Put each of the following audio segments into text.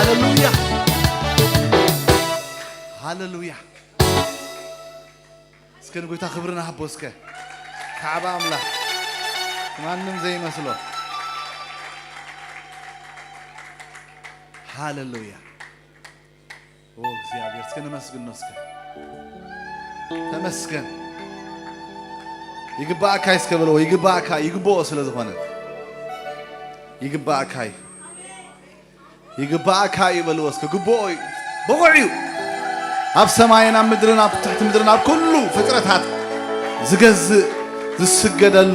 ሃሌሉያ፣ ሃሌሉያ። እስከ ንጎይታ ክብሪ ንሃቦ እስከ። ካዕባ ኣምላኽ ማንም ዘይመስሎ። ሃሌሉያ። ኦ እግዚኣብሔር፣ እስከ ነመስግኖ እስከ። ተመስገን። ይግባእካ እስከ በልዎ። ይግባእካ፣ ይግብኦ ስለ ዝኾነ። ይግባእካ እዩ። ይግባእካ እዩ በልዎ እስከ። ግብኦ እዩ። ብቑዕ እዩ። ኣብ ሰማይን ኣብ ምድርን ኣብ ትሕቲ ምድርን ኣብ ኩሉ ፍጥረታት ዝገዝእ ዝስገደሉ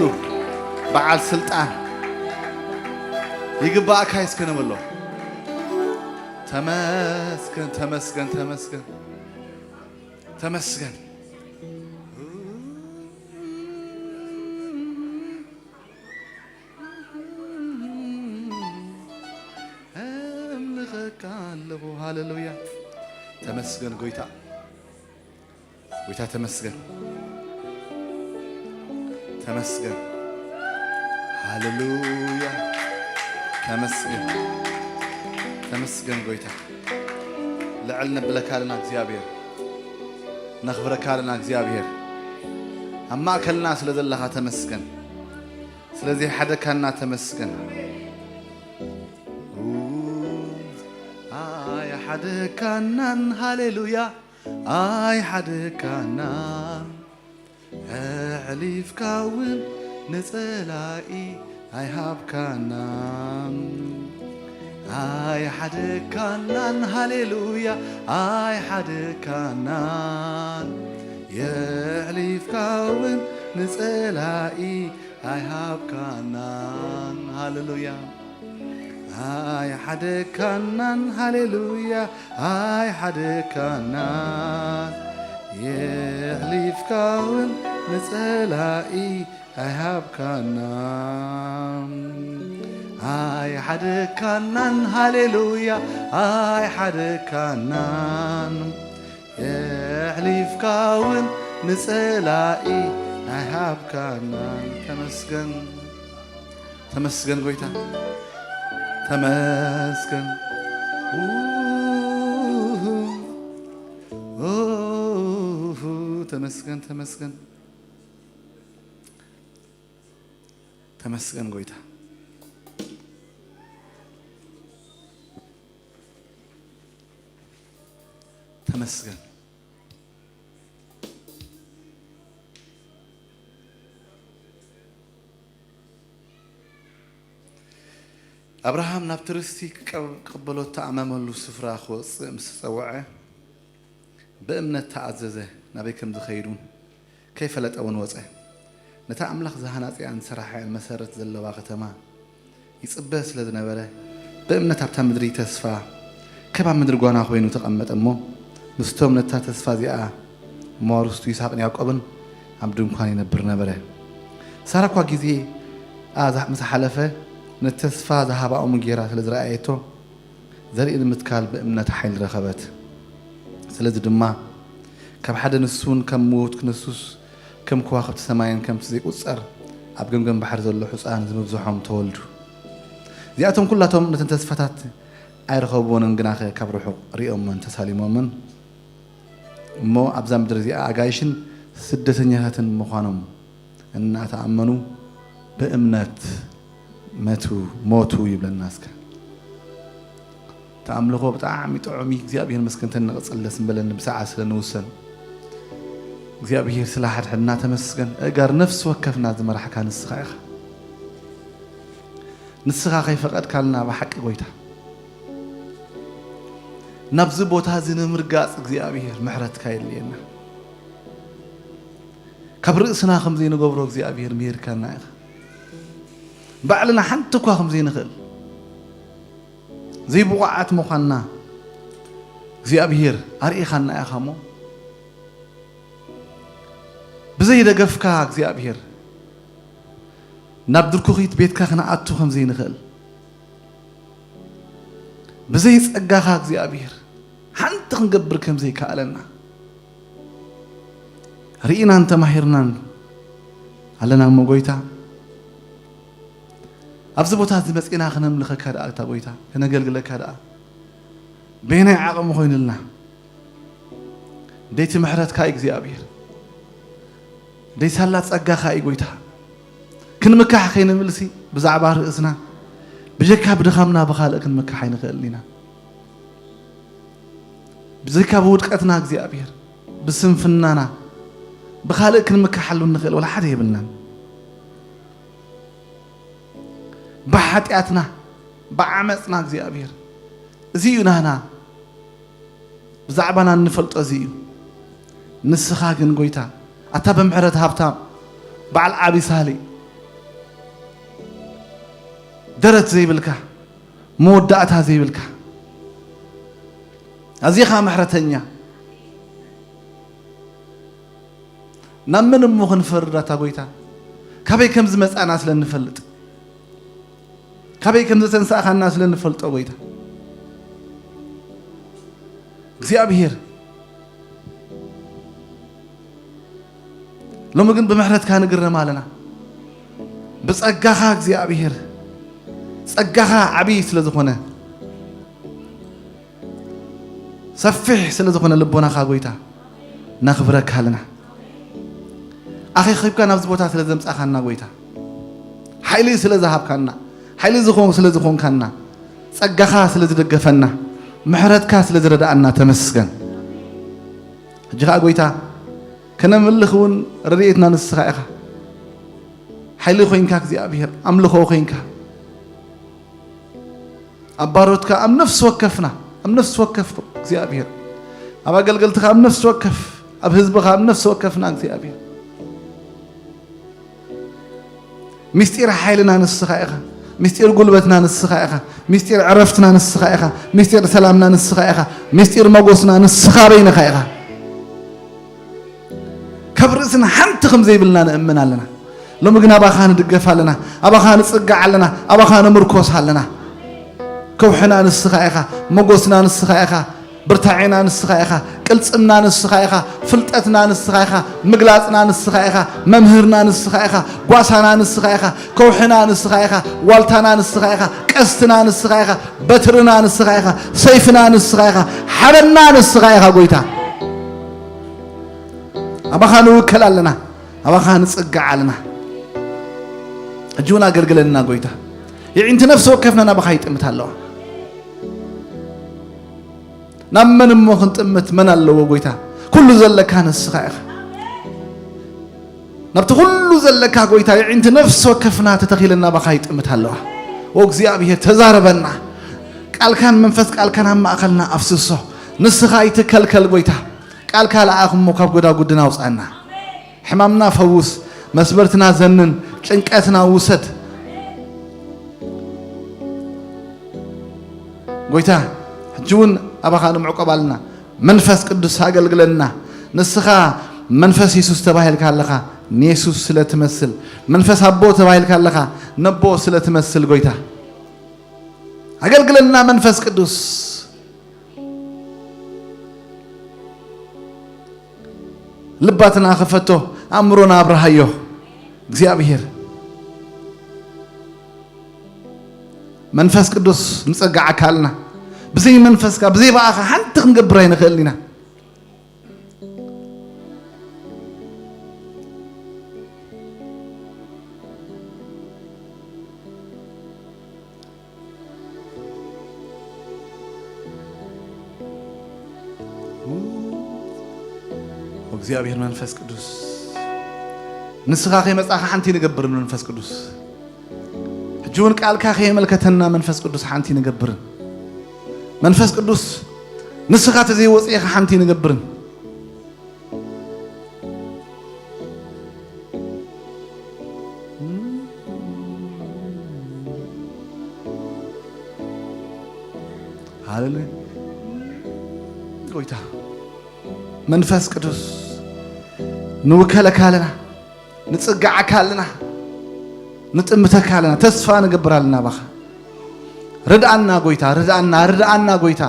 በዓል ስልጣን። ይግባእካ እዩ እስከ ንበሎ። ተመስገን፣ ተመስገን፣ ተመስገን፣ ተመስገን። እምልኸካ ኣለኹ። ሃሌሉያ። ተመስገን ጎይታ። ጎይታ ተመስገን። ተመስገን። ሃሌሉያ። ተመስገን። ተመስገን ጎይታ። ልዕል ነብለካ ኣለና እግዚኣብሔር። ነኽብረካ ኣለና እግዚኣብሔር። ኣብ ማእከልና ስለ ዘለኻ ተመስገን። ስለዚ ሓደካና ተመስገን። ኣይሓደካናን፣ ሃሌሉያ፣ ኣይሓደካናን። ኣሕሊፍካ እውን ንጸላኢ ኣይሃብካናን። ኣይሓደካናን፣ ሃሌሉያ፣ ኣይሓደካናን። የሕሊፍካ እውን ንጸላኢ ኣይሃብካናን። ሃሌሉያ። ኣይሓደካናን፣ ሃሌሉያ፣ ኣይሓደካናን። የሕሊፍካ እውን ንጸላኢ ኣይሃብካናን። ኣይሓደካናን፣ ሃሌሉያ፣ ኣይሓደካናን። የሕሊፍካ እውን ንጸላኢ ኣይሃብካናን። ተመስገን፣ ተመስገን ጎይታ፣ ተመስገን። ኡሁ፣ ኡሁ፣ ተመስገን፣ ተመስገን፣ ተመስገን ጎይታ። ተመስገን። ኣብርሃም ናብቲ ርስቲ ክቀብ-፣ ክቕበሎ እተኣመመሉ ስፍራ ክወጽእ ምስ ተጸውዐ፣ ብእምነት ተኣዘዘ፣ ናበይ ከም ዝኸይድ እውን ከይፈለጠ እውን ወጸ። ነታ ኣምላኽ ዝሃናጽያን ዝሰራሓያን መሰረት ዘለዋ ከተማ ይጽበ ስለ ዝነበረ፣ ብእምነት ኣብታ ምድሪ ተስፋ፣ ከባ ምድሪ ጓና ኮይኑ ተቐመጠ እሞ፣ ምስቶም ነታ ተስፋ እዚኣ መዋርስቱ ይስሐቅን ያዕቆብን ኣብ ድንኳን ይነብር ነበረ። ሳራ እኳ ግዜ ምስ ሓለፈ፣ ነቲ ተስፋ ዝሃባኦም ጌራ ስለ ዝረኣየቶ፣ ዘርኢ ንምትካል ብእምነት ሓይሊ ረኸበት። ስለዚ ድማ ካብ ሓደ ንሱን ከም ምዉት ክንሱስ፣ ከም ከዋኽብቲ ሰማይን ከምቲ ዘይቁጸር ኣብ ገምገም ባሕሪ ዘሎ ሑጻን ዝምብዝሖም ተወልዱ። እዚኣቶም ኩላቶም ነተን ተስፋታት ኣይረኸብዎንን፣ ግናኸ ካብ ርሑቕ ሪኦመን ተሳሊሞመን። እሞ ኣብዛ ምድሪ እዚኣ ኣጋይሽን ስደተኛታትን ምዃኖም እናተኣመኑ ብእምነት መቱ፣ ሞቱ ይብለና። እስከ እቲ ኣምልኾ ብጣዕሚ ጥዑም እዩ። እግዚኣብሔር መስገን ተንቕጽል ደስ ምበለኒ ብሰዓት ስለ ንውሰን። እግዚኣብሔር ስለ ሓድሕድና ተመስገን። እጋር ነፍሲ ወከፍና ዝመራሕካ ንስኻ ኢኻ። ንስኻ ከይፈቐድካልና ብሓቂ ጎይታ ናብዚ ቦታ እዚ ንምርጋጽ እግዚኣብሔር ምሕረትካ የድልየና። ካብ ርእስና ከም ዘይንገብሮ እግዚኣብሔር ምሂርካና ኢኻ። ባዕልና ሓንቲ እኳ ከም ዘይንኽእል ዘይብቑዓት ምዃንና እግዚኣብሔር ኣርኢኻና ኢኻ እሞ ብዘይ ደገፍካ እግዚኣብሔር ናብ ድርኩኺት ቤትካ ክንኣቱ ከም ዘይንኽእል ብዘይ ጸጋኻ እግዚኣብሔር ሓንቲ ክንገብር ከም ዘይከኣለና ርኢናን ተማሂርናን ኣለና እሞ ጎይታ ኣብዚ ቦታ እዚ መጺና ክነምልኸካ ደኣ እታ ጎይታ ክነገልግለካ ደኣ በየናይ ዓቕሚ ኮይኑልና? ደይቲ ምሕረትካ እዩ እግዚኣብሔር። ደይሳላ ጸጋኻ እዩ ጎይታ። ክንምካሕ ከይንብልሲ ብዛዕባ ርእስና ብጀካ ብድኻምና ብኻልእ ክንምካሕ ኣይንኽእልን ኢና። ብዘይካ ብውድቀትና እግዚኣብሔር፣ ብስንፍናና ብኻልእ ክንምካሓሉ እንኽእል ወላ ሓደ የብልናን። ብሓጢኣትና ብዓመፅና እግዚኣብሔር፣ እዚ እዩ ናህና። ብዛዕባና እንፈልጦ እዚ እዩ። ንስኻ ግን ጎይታ፣ ኣታ ብምሕረት ሃብታም፣ በዓል ዓቢ ሳሊ፣ ደረት ዘይብልካ፣ መወዳእታ ዘይብልካ፣ ኣዚኻ ምሕረተኛ፣ ናብ መን እሞ ክንፈርድ ኣታ ጎይታ? ካበይ ከም ዝመጻና ስለ እንፈልጥ፣ ካበይ ከም ዝተንሳእኻና ስለ እንፈልጦ ጎይታ እግዚኣብሔር፣ ሎሚ ግን ብምሕረትካ ንግረም ኣለና። ብጸጋኻ እግዚኣብሔር፣ ጸጋኻ ዓብዪ ስለ ዝኾነ፣ ሰፊሕ ስለ ዝኾነ ልቦናኻ ጎይታ ነኽብረካ ኣለና። ኣኺኺብካ ናብዚ ቦታ ስለ ዘምጻኻና ጎይታ፣ ሓይሊ ስለ ዝሃብካና፣ ሓይሊ ዝኾን ስለ ዝኾንካና፣ ጸጋኻ ስለ ዝደገፈና፣ ምሕረትካ ስለ ዝረድኣና ተመስገን። ሕጂ ኸኣ ጎይታ ከነምልኽ እውን ረድኤትና ንስኻ ኢኻ። ሓይሊ ኮይንካ እግዚኣብሔር፣ ኣምልኾ ኮይንካ ኣብ ባሮትካ ኣብ ነፍሲ ወከፍና፣ ኣብ ነፍሲ ወከፍ እግዚኣብሔር፣ ኣብ ኣገልገልትኻ ኣብ ነፍሲ ወከፍ፣ ኣብ ህዝብኻ ኣብ ነፍሲ ወከፍና እግዚኣብሔር፣ ምስጢር ሓይልና ንስኻ ኢኻ። ምስጢር ጉልበትና ንስኻ ኢኻ። ምስጢር ዕረፍትና ንስኻ ኢኻ። ምስጢር ሰላምና ንስኻ ኢኻ። ምስጢር መጎስና ንስኻ በይንኻ ኢኻ። ካብ ርእስና ሓንቲ ከም ዘይብልና ንእምን ኣለና። ሎሚ ግን ኣባኻ ንድገፍ ኣለና። ኣባኻ ንጽጋዕ ኣለና። ኣባኻ ንምርኮስ ኣለና። ከውሕና ንስኻ ኢኻ። መጎስና ንስኻ ኢኻ። ብርታዔና ንስኻ ኢኻ። ቅልጽምና ንስኻ ኢኻ። ፍልጠትና ንስኻ ኢኻ። ምግላጽና ንስኻ ኢኻ። መምህርና ንስኻ ኢኻ። ጓሳና ንስኻ ኢኻ። ከውሕና ንስኻ ኢኻ። ዋልታና ንስኻ ኢኻ። ቀስትና ንስኻ ኢኻ። በትርና ንስኻ ኢኻ። ሰይፍና ንስኻ ኢኻ። ሓበንና ንስኻ ኢኻ ጎይታ። ኣባኻ ንውከል ኣለና። ኣባኻ ንጽጋዕ ኣለና። ሕጂ እውን ኣገልግለና ጎይታ። የዒንቲ ነፍሲ ወከፍና ናባኻ ይጥምት ኣለዋ። ናብ መን እሞ ክንጥምት መን ኣለዎ ጎይታ? ኩሉ ዘለካ ንስኻ ኢኻ። ናብቲ ኩሉ ዘለካ ጎይታ የዒንቲ ነፍሲ ወከፍና ተተኺለን ናባኻ ይጥምት ኣለዋ። ኦ እግዚኣብሔር ተዛረበና። ቃልካን መንፈስ ቃልካን ኣብ ማእኸልና ኣፍስሶ። ንስኻ ኣይትከልከል ጎይታ። ቃልካ ለኣኽ እሞ ካብ ጎዳጉድና ኣውፅኣና። ሕማምና ፈውስ፣ መስበርትና ዘንን፣ ጭንቀትና ውሰድ። ጎይታ፣ ሕጂ እውን ኣባኻ ንምዕቆብ ኣለና። መንፈስ ቅዱስ ኣገልግለና። ንስኻ መንፈስ የሱስ ተባሂልካ ኣለኻ፣ ንየሱስ ስለ ትመስል። መንፈስ ኣቦ ተባሂልካ ኣለኻ፣ ነቦ ስለ ትመስል። ጎይታ፣ ኣገልግለና መንፈስ ቅዱስ። ልባትና ክፈቶ፣ ኣእምሮና ኣብርሃዮ። እግዚኣብሔር፣ መንፈስ ቅዱስ ንጸግዓካ ኣለና። ብዘይ መንፈስካ፣ ብዘይ ብኣኻ ሓንቲ ክንገብር ኣይንኽእልን ኢና። እግዚኣብሔር መንፈስ ቅዱስ፣ ንስኻ ከይመጻኻ ሓንቲ ንገብርን መንፈስ ቅዱስ። ሕጂ እውን ቃልካ ከየመልከተና መንፈስ ቅዱስ ሓንቲ ንገብርን። መንፈስ ቅዱስ፣ ንስኻ ተዘይወጽኤኻ ሓንቲ ንገብርን። ሃሌሉያ። ጎይታ መንፈስ ቅዱስ፣ ንውከለካ ኣለና፣ ንጽግዓካ ኣለና፣ ንጥምተካ ኣለና፣ ተስፋ ንገብር ኣለና ባኻ። ርድኣና ጎይታ፣ ርድኣና፣ ርድኣና ጎይታ።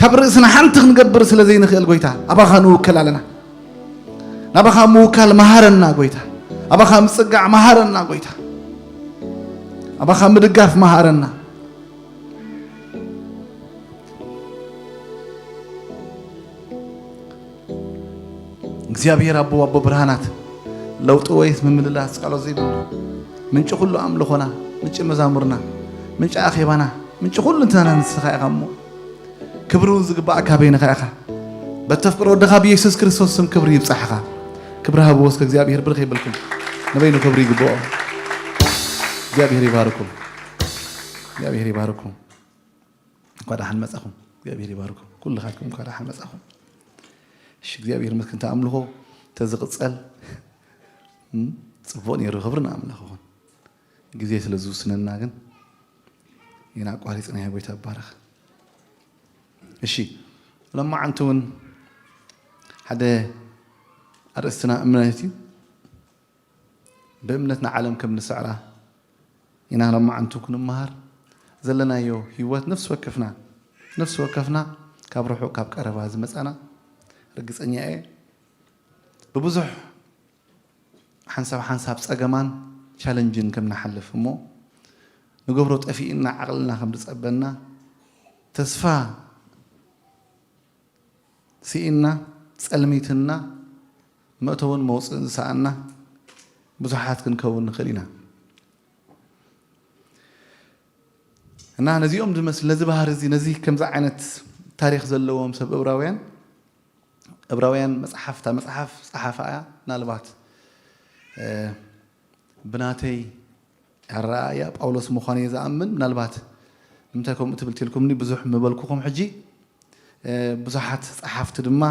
ካብ ርእስና ሓንቲ ክንገብር ስለ ዘይንኽእል ጎይታ፣ ኣባኻ ንውከል ኣለና። ናባኻ ምውካል መሃረና ጎይታ። ኣባኻ ምጽጋዕ መሃረና ጎይታ። ኣባኻ ምድጋፍ መሃረና። እግዚኣብሔር ኣቦ፣ ኣቦ ብርሃናት፣ ለውጢ ወይስ ምምልላስ ቃሎ ዘይብሉ፣ ምንጪ ኩሉ ኣምልኾና፣ ምንጪ መዛሙርና፣ ምንጪ ኣኼባና፣ ምንጪ ኩሉ እንተና ንስኻ ኢኻ እሞ፣ ክብሪ እውን ዝግባእ ካበይንኻ ኢኻ። በተፍቅሮ ወድኻ ብየሱስ ክርስቶስ ስም ክብሪ ይብጻሕኻ። ክብሪ ሃብዎ እስከ እግዚኣብሔር ብርኽ የብልኩም። ንበይኑ ክብሪ ይግብኦ። እግዚኣብሔር ይባርኩም። እግዚኣብሔር ይባርኩም። እንኳ ደሓን መጻኹም። እግዚኣብሔር ይባርኩም። ኩልኻትኩም እንኳ ደሓን መጻኹም። እሺ፣ እግዚኣብሔር ምስክንታ ኣምልኾ ተዝቕጸል፣ እም፣ ጽቡቕ ነይሩ። ክብሪ ንኣምላኽ ይኹን። ግዜ ስለ ዝውስነና ግን ኢና ኣቋሪጽናዮ። ጎይታ ይባረኽ። እሺ፣ ሎማዓንቲ እውን ሓደ ኣርእስትና እምነት እዩ። ብእምነት ንዓለም ከም ንስዕራ ኢና ሎማዓንቱ ክንመሃር። ዘለናዮ ህይወት ነፍሲ ወከፍና፣ ነፍሲ ወከፍና ካብ ርሑቕ ካብ ቀረባ ዝመጻና ርግጸኛ እየ። ብብዙሕ ሓንሳብ ሓንሳብ ጸገማን ቻለንጅን ከም ንሓልፍ እሞ ንገብሮ ጠፊእና ዓቕልና ከም ዝጸበና ተስፋ ስኢንና፣ ጸልሚትና፣ መእተውን መውጽእን ዝሰኣና ብዙሓት ክንከውን ንኽእል ኢና። እና ነዚኦም ዝመስል፣ ነዚ ባህሪ እዚ፣ ነዚ ከምዚ ዓይነት ታሪኽ ዘለዎም ሰብ እብራውያን፣ እብራውያን መጽሓፍ፣ እታ መጽሓፍ ጸሓፋ እያ። ምናልባት፣ እ፣ ብናተይ ኣረኣእያ ጳውሎስ ምዃኑ እየ ዝኣምን። ምናልባት ንምንታይ ከምኡ ትብል ትልኩምኒ ብዙሕ ምበልኩኹም። ሕጂ፣ እ፣ ብዙሓት ጸሓፍቲ ድማ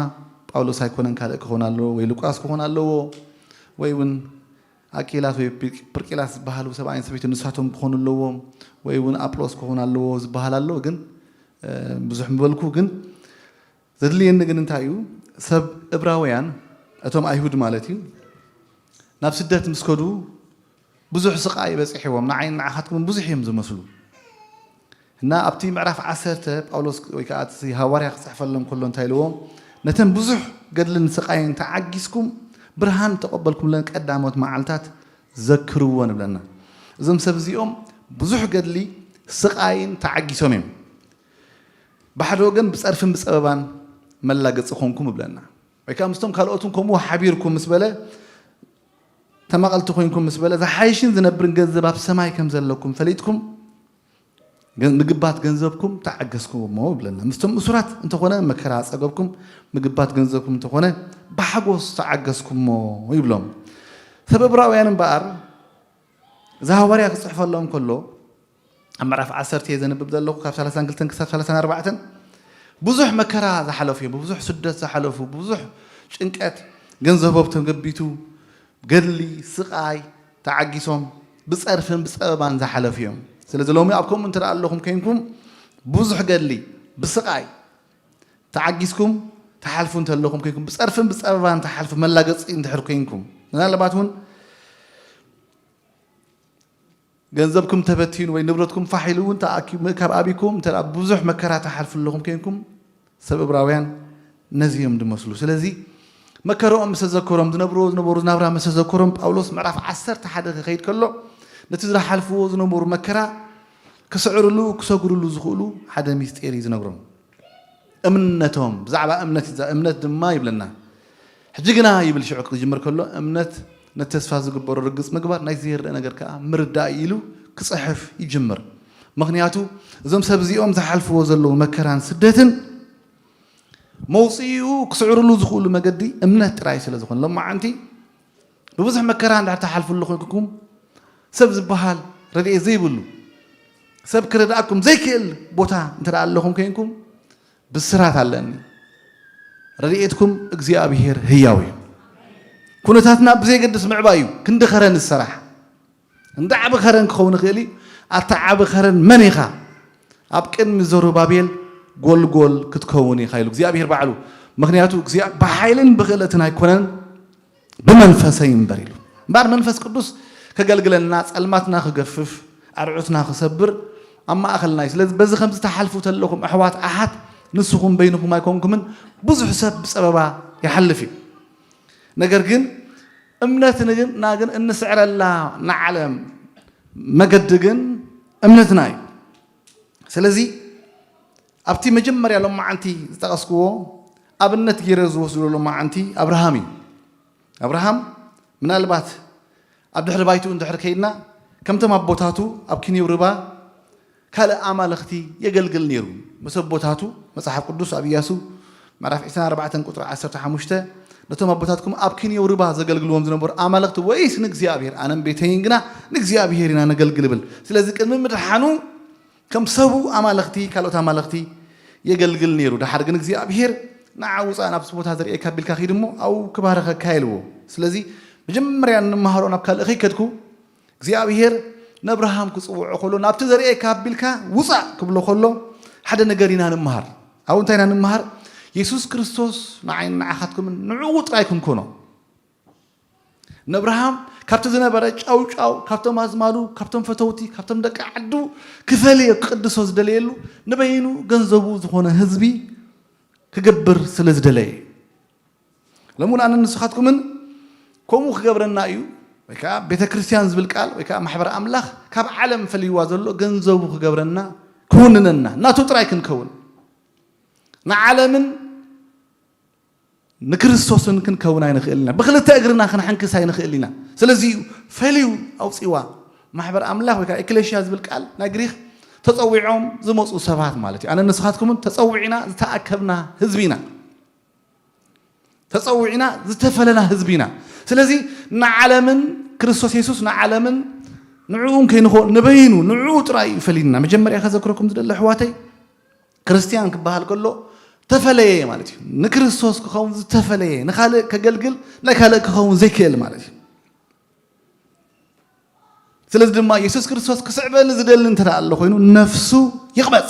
ጳውሎስ ኣይኮነን ካልእ ክኾን ኣለዎ፣ ወይ ሉቃስ ክኾን ኣለዎ፣ ወይ እውን ኣቂላስ ወይ ፕሪ-፣ ፕርቂላስ ዝበሃሉ ሰብኣይን ሰበይትን ንሳቶም ክኾኑ ኣለዎም፣ ወይ እውን ኣጵሎስ ክኾን ኣለዎ ዝበሃል ኣሎ። ግን፣ እ፣ ብዙሕ ምበልኩ። ግን ዘድልየኒ ግን እንታይ እዩ? ሰብ እብራውያን፣ እቶም ኣይሁድ ማለት እዩ፣ ናብ ስደት ምስ ከዱ ብዙሕ ስቓይ በጺሕዎም፣ ንዓይን ንዓኻትኩምን ብዙሕ እዮም ዝመስሉ። እና ኣብቲ ምዕራፍ ዓሰርተ ጳውሎስ ወይ ከዓ እቲ ሃዋርያ ክጽሕፈሎም ከሎ እንታይ ኢልዎም? ነተን ብዙሕ ገድልን ስቓይን ተዓጊስኩም ብርሃን ተቐበልኩምለን ቀዳሞት መዓልታት ዘክርዎ ንብለና። እዞም ሰብ እዚኦም ብዙሕ ገድሊ ስቓይን ተዓጊሶም እዮም። ብሓደ ወገን ብጸርፍን ብጸበባን መላገጺ ኮንኩም ይብለና። ወይ ከዓ ምስቶም ካልኦትን ከምኡ ሓቢርኩም ምስ በለ፣ ተማቐልቲ ኮይንኩም ምስ በለ፣ ዝሓይሽን ዝነብርን ገንዘብ ኣብ ሰማይ ከም ዘለኩም ፈሊጥኩም፣ ግን ምግባት ገንዘብኩም ተዓገስኩሞ ይብለና። ምስቶም እሱራት እንተኾነ መከራ ጸገብኩም፣ ምግባት ገንዘብኩም እንተኾነ ብሓጎስ ተዓገስኩሞ ይብሎም። ሰብ እብራውያን እምበኣር፣ እዚ ሃዋርያ ክጽሕፈሎም ከሎ፣ ኣብ ምዕራፍ ዓሰርተ እየ ዘንብብ ዘለኹ፣ ካብ ሰላሳን ክልተን ክሳብ ሰላሳን ኣርባዕተን፣ ብዙሕ መከራ ዝሓለፉ እዮም፣ ብብዙሕ ስደት ዝሓለፉ፣ ብዙሕ ጭንቀት፣ ገንዘቦም ተገቢቱ፣ ገድሊ፣ ስቓይ ተዓጊሶም፣ ብጸርፍን ብጸበባን ዝሓለፉ እዮም። ስለዚ ሎሚ ኣብ ከምኡ እንተ ደኣ ኣለኹም ኮይንኩም፣ ብዙሕ ገድሊ ብስቓይ ተዓጊስኩም ትሓልፉ እንተለኹም ኮይንኩም፣ ብጸርፍን ብጸበባን ትሓልፉ፣ መላገጺ እንድሕር ኮይንኩም፣ ምናልባት እውን ገንዘብኩም ተበቲኑ ወይ ንብረትኩም ፋሕ ኢሉ እውን ተኣኪቡ ምእካብ ኣቢኩም እንተ ደኣ ብዙሕ መከራ ትሓልፉ ኣለኹም ኮይንኩም፣ ሰብ እብራውያን ነዚ እዮም ዝመስሉ። ስለዚ መከርኦም ምስ ተዘከሮም፣ ዝነብርዎ ዝነበሩ ናብራ ምስ ተዘከሮም፣ ጳውሎስ ምዕራፍ ዓሰርተ ሓደ ክኸይድ ከሎ ነቲ ዝሓልፍዎ ዝነበሩ መከራ ክስዕርሉ፣ ክሰግርሉ ዝኽእሉ ሓደ ሚስጢር እዩ ዝነግሮም። እምነቶም፣ ብዛዕባ እምነት፣ እዛ እምነት ድማ ይብለና። ሕጂ ግና ይብል ሽዑ ክጅምር ከሎ፣ እምነት ነቲ ተስፋ ዝግበሮ ርግጽ ምግባር፣ ናይ ዘይርእ ነገር ከኣ ምርዳእ እዩ ኢሉ ክጽሕፍ ይጅምር። ምኽንያቱ እዞም ሰብ እዚኦም ዝሓልፍዎ ዘለዉ መከራን ስደትን መውጽኢኡ ክስዕርሉ ዝኽእሉ መገዲ እምነት ጥራይ ስለ ዝኾነ፣ ሎማዓንቲ ብብዙሕ መከራ እንድሕር ትሓልፉ ኣለኹም ኮይንኩም፣ ሰብ ዝበሃል ረድኤት ዘይብሉ፣ ሰብ ክረድኣኩም ዘይክእል ቦታ እንተ ደኣ ኣለኹም ኮይንኩም፣ ብስራት ኣለኒ። ረድኤትኩም እግዚኣብሔር ህያው እዩ። ኩነታትና ብዘየገድስ ምዕባይ እዩ። ክንዲ ከረን ዝሰራሕ። እንዳ ዓቢ ከረን ክኸውን ይኽእል እዩ። ኣታ ዓቢ ከረን መን ኢኻ? ኣብ ቅድሚ ዘሩባቤል ጎልጎል ክትከውን ኢኻ ኢሉ እግዚኣብሔር ባዕሉ። ምኽንያቱ እግዚኣብ-፣ ብሓይልን ብኽእለትን ኣይኮነን፣ ብመንፈሰይ እምበር ኢሉ። እምበኣር መንፈስ ቅዱስ ከገልግለና፣ ጸልማትና ክገፍፍ፣ ኣርዑትና ክሰብር ኣብ ማእከልና እዩ። ስለዚ በዚ ከምዚ ትሓልፉ ተለኹም ኣሕዋት ኣሓት፣ ንስኹም በይንኹም ኣይኮንኩምን፣ ብዙሕ ሰብ ብጸበባ ይሓልፍ እዩ። ነገር ግን እምነትና ግን እንስዕረላ ንዓለም መገዲ ግን እምነትና እዩ። ስለዚ ኣብቲ መጀመርያ ሎማዓንቲ ዝጠቐስክዎ ኣብነት ገይረ ዝወስዶ ሎማዓንቲ ኣብርሃም እዩ። ኣብርሃም ምናልባት ኣብ ድሕሪ ባይትኡ እንድሕር ከይድና፣ ከምቶም ኣቦታቱ ኣብ ኪንዮው ርባ ካልእ ኣማልኽቲ የገልግል ነይሩ። ምስ ኣቦታቱ፣ መጽሓፍ ቅዱስ ኣብ ኢያሱ ምዕራፍ ዕስራን ኣርባዕተን ቁጽሪ ዓሰርተ ሓሙሽተ፣ "ነቶም ኣቦታትኩም ኣብ ኪንዮው ርባ ዘገልግልዎም ዝነበሩ ኣማልኽቲ ወይስ ንእግዚኣብሔር? ኣነን ቤተይን ግና ንእግዚኣብሔር ኢና ነገልግል" ይብል። ስለዚ ቅድሚ ምድሓኑ ከም ሰቡ ኣማልኽቲ፣ ካልኦት ኣማልኽቲ የገልግል ነይሩ። ደሓር ግን እግዚኣብሔር፣ "ንዓ ውፃእ፣ ናብቲ ቦታ ዘርእየካ ኣቢልካ ኺድ እሞ ኣብኡ ክባርኸካ" ኢልዎ። ስለዚ መጀመርያ እንመሃሮ፣ ናብ ካልእ ከይከድኩ እግዚኣብሔር ነብርሃም ክጽውዖ ከሎ፣ "ናብቲ ዘርእየካ ኣቢልካ ውጻእ" ክብሎ ከሎ ሓደ ነገር ኢና ንምሃር። ኣብኡ እንታይ ኢና ንምሃር? የሱስ ክርስቶስ ንዓይን ንዓኻትኩምን ንዕኡ ጥራይ ክንኮኖ። ነብርሃም ካብቲ ዝነበረ ጫውጫው፣ ካብቶም ኣዝማዱ፣ ካብቶም ፈተውቲ፣ ካብቶም ደቂ ዓዱ ክፈልዮ ክቕድሶ ዝደለየሉ፣ ንበይኑ ገንዘቡ ዝኾነ ህዝቢ ክገብር ስለ ዝደለየ። ሎሚ እውን ኣነ ንስኻትኩምን ከምኡ ክገብረና እዩ፣ ወይ ከዓ ቤተ ክርስቲያን ዝብል ቃል፣ ወይ ከዓ ማሕበር ኣምላኽ ካብ ዓለም ፈልይዋ ዘሎ ገንዘቡ ክገብረና፣ ክውንነና፣ ናቱ ጥራይ ክንከውን፣ ንዓለምን ንክርስቶስን ክንከውን ኣይንኽእል ኢና። ብክልተ እግርና ክንሕንክስ ኣይንኽእል ኢና። ስለዚ እዩ ፈልዩ ኣውፂዋ። ማሕበር ኣምላኽ ወይ ከዓ ኤክሌሽያ ዝብል ቃል ናይ ግሪክ ተፀዊዖም ዝመፁ ሰባት ማለት እዩ። ኣነ ንስኻትኩምን ተፀዊዕና ዝተኣከብና ህዝቢ ኢና። ተፀዊዕና ዝተፈለና ህዝቢ ኢና። ስለዚ ንዓለምን ክርስቶስ የሱስ ንዓለምን ንዕኡን ከይንኾ ንበይኑ ንዕኡ ጥራይ እዩ ፈሊና። መጀመርያ ከዘክረኩም ዝደሊ ኣሕዋተይ፣ ክርስትያን ክበሃል ከሎ ተፈለየ ማለት እዩ። ንክርስቶስ ክኸውን ዝተፈለየ፣ ንኻልእ ከገልግል ናይ ካልእ ክኸውን ዘይክእል ማለት እዩ። ስለዚ ድማ የሱስ ክርስቶስ ክስዕበኒ ዝደሊ እንተ ደኣ ኣሎ ኮይኑ ነፍሱ ይቕበጽ።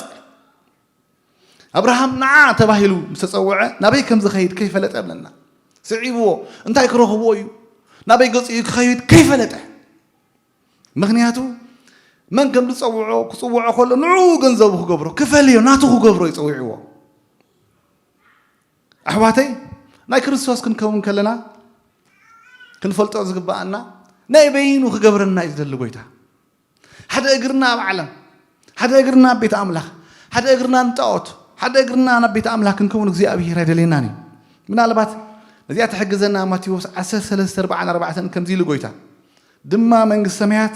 ኣብርሃም ንዓ ተባሂሉ ምስ ተጸውዐ ናበይ ከም ዝኸይድ ከይፈለጠ እብለና። ስዒብዎ እንታይ ክረኽብዎ እዩ? ናበይ ገጹ እዩ ክኸይድ ከይፈለጠ። ምኽንያቱ መን ከም ዝጸውዖ ክጽውዖ ከሎ ንዕኡ ገንዘቡ ክገብሮ፣ ክፈልዮ ናቱ ክገብሮ እዩ ጸዊዕዎ። ኣሕዋተይ ናይ ክርስቶስ ክንከውን ከለና ክንፈልጦ ዝግብኣና ናይ በይኑ ክገብረና እዩ ዝደሊ ጎይታ። ሓደ እግርና ኣብ ዓለም፣ ሓደ እግርና ኣብ ቤት ኣምላኽ፣ ሓደ እግርና ንጣዖት፣ ሓደ እግርና ናብ ቤት ኣምላኽ ክንከውን እግዚኣብሔር ኣይደልየናን እዩ። ምናልባት ነዚኣ ትሕግዘና ማቴዎስ ዓሰርተ ሰለስተ ኣርባዓን ኣርባዕተን ከምዚ ኢሉ ጎይታ ድማ መንግስቲ ሰማያት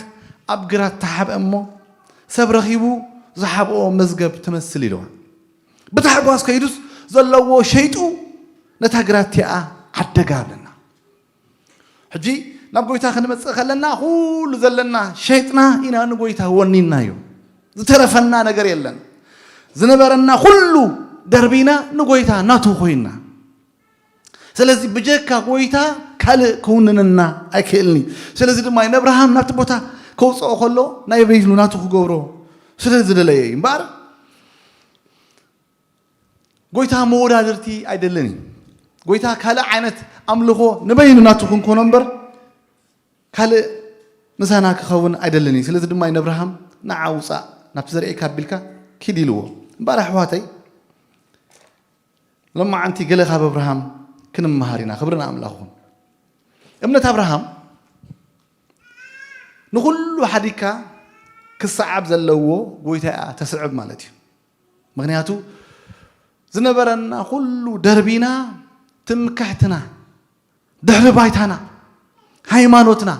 ኣብ ግራት ተሓብአ እሞ ሰብ ረኺቡ ዝሓብኦ መዝገብ ትመስል ኢልዋ። ብታሕጓስ ከይዱስ ዘለዎ ሸይጡ ነታ ግራት እቲኣ ዓደጋ ኣለና። ሕጂ ናብ ጎይታ ክንመጽእ ከለና ኩሉ ዘለና ሸይጥና ኢና ንጎይታ ወኒናዮ። ዝተረፈና ነገር የለን። ዝነበረና ኩሉ ደርቢና ንጎይታ ናቱ ኮይና። ስለዚ ብጀካ ጎይታ ካልእ ክውንነና ኣይክእልን እዩ። ስለዚ ድማ ንኣብርሃም ናብቲ ቦታ ከውፅኦ ከሎ ናይ በይኑ ናቱ ክገብሮ ስለ ዝደለየ እዩ እምበኣር ጎይታ መወዳድርቲ ኣይደልን እዩ። ጎይታ ካልእ ዓይነት ኣምልኾ ንበይኑ ናቱ ክንኮኖ እምበር ካልእ ምሳና ክኸውን ኣይደልን እዩ። ስለዚ ድማ ንኣብርሃም ንዓ ውፃእ ናብቲ ዘርእየካ ኣቢልካ ኪድ ኢልዎ። እምበኣር ኣሕዋተይ ሎማዓንቲ ገለ ካብ ኣብርሃም ክንመሃር ኢና። ክብሪ ንኣምላኽ ይኹን። እምነት ኣብርሃም ንኹሉ ሓዲግካ ክሰዓብ ዘለዎ ጎይታ እያ ተስዕብ ማለት እዩ። ምኽንያቱ ዝነበረና ኩሉ ደርቢና ትምክሕትና ድሕሪ ባይታና ሃይማኖትና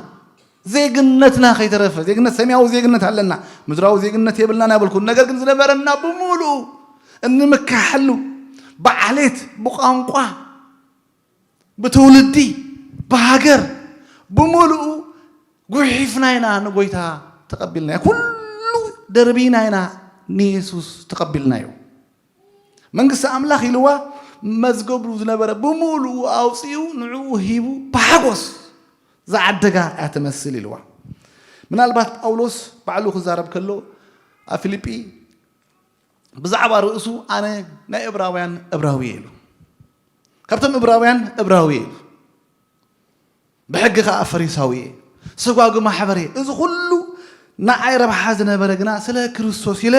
ዜግነትና ከይተረፈ ዜግነት ሰማያዊ ዜግነት ኣለና ምድራዊ ዜግነት የብልናን ኣይበልኩን። ነገር ግን ዝነበረና ብምሉኡ እንምካሓሉ ብዓሌት ብቋንቋ ብትውልዲ ብሃገር ብምሉኡ ጉሒፍና ኢና ንጎይታ ተቐቢልናዮ። ኩሉ ደርቢና ኢና ንየሱስ ተቐቢልናዮ። መንግስቲ ኣምላኽ ኢልዋ መዝገቡ ዝነበረ ብምሉኡ ኣውፂኡ ንዕኡ ሂቡ ብሓጎስ ዝዓደጋ እያ ትመስል ኢልዋ። ምናልባት ጳውሎስ ባዕሉ ክዛረብ ከሎ ኣብ ፊልጲ ብዛዕባ ርእሱ ኣነ ናይ እብራውያን እብራዊ እየ ኢሉ። ካብቶም እብራውያን እብራዊ እየ ኢሉ። ብሕጊ ኸዓ ፈሪሳዊ እየ፣ ሰጓጉ ማሕበር እየ። እዚ ኩሉ ንዓይ ረብሓ ዝነበረ ግና ስለ ክርስቶስ ኢለ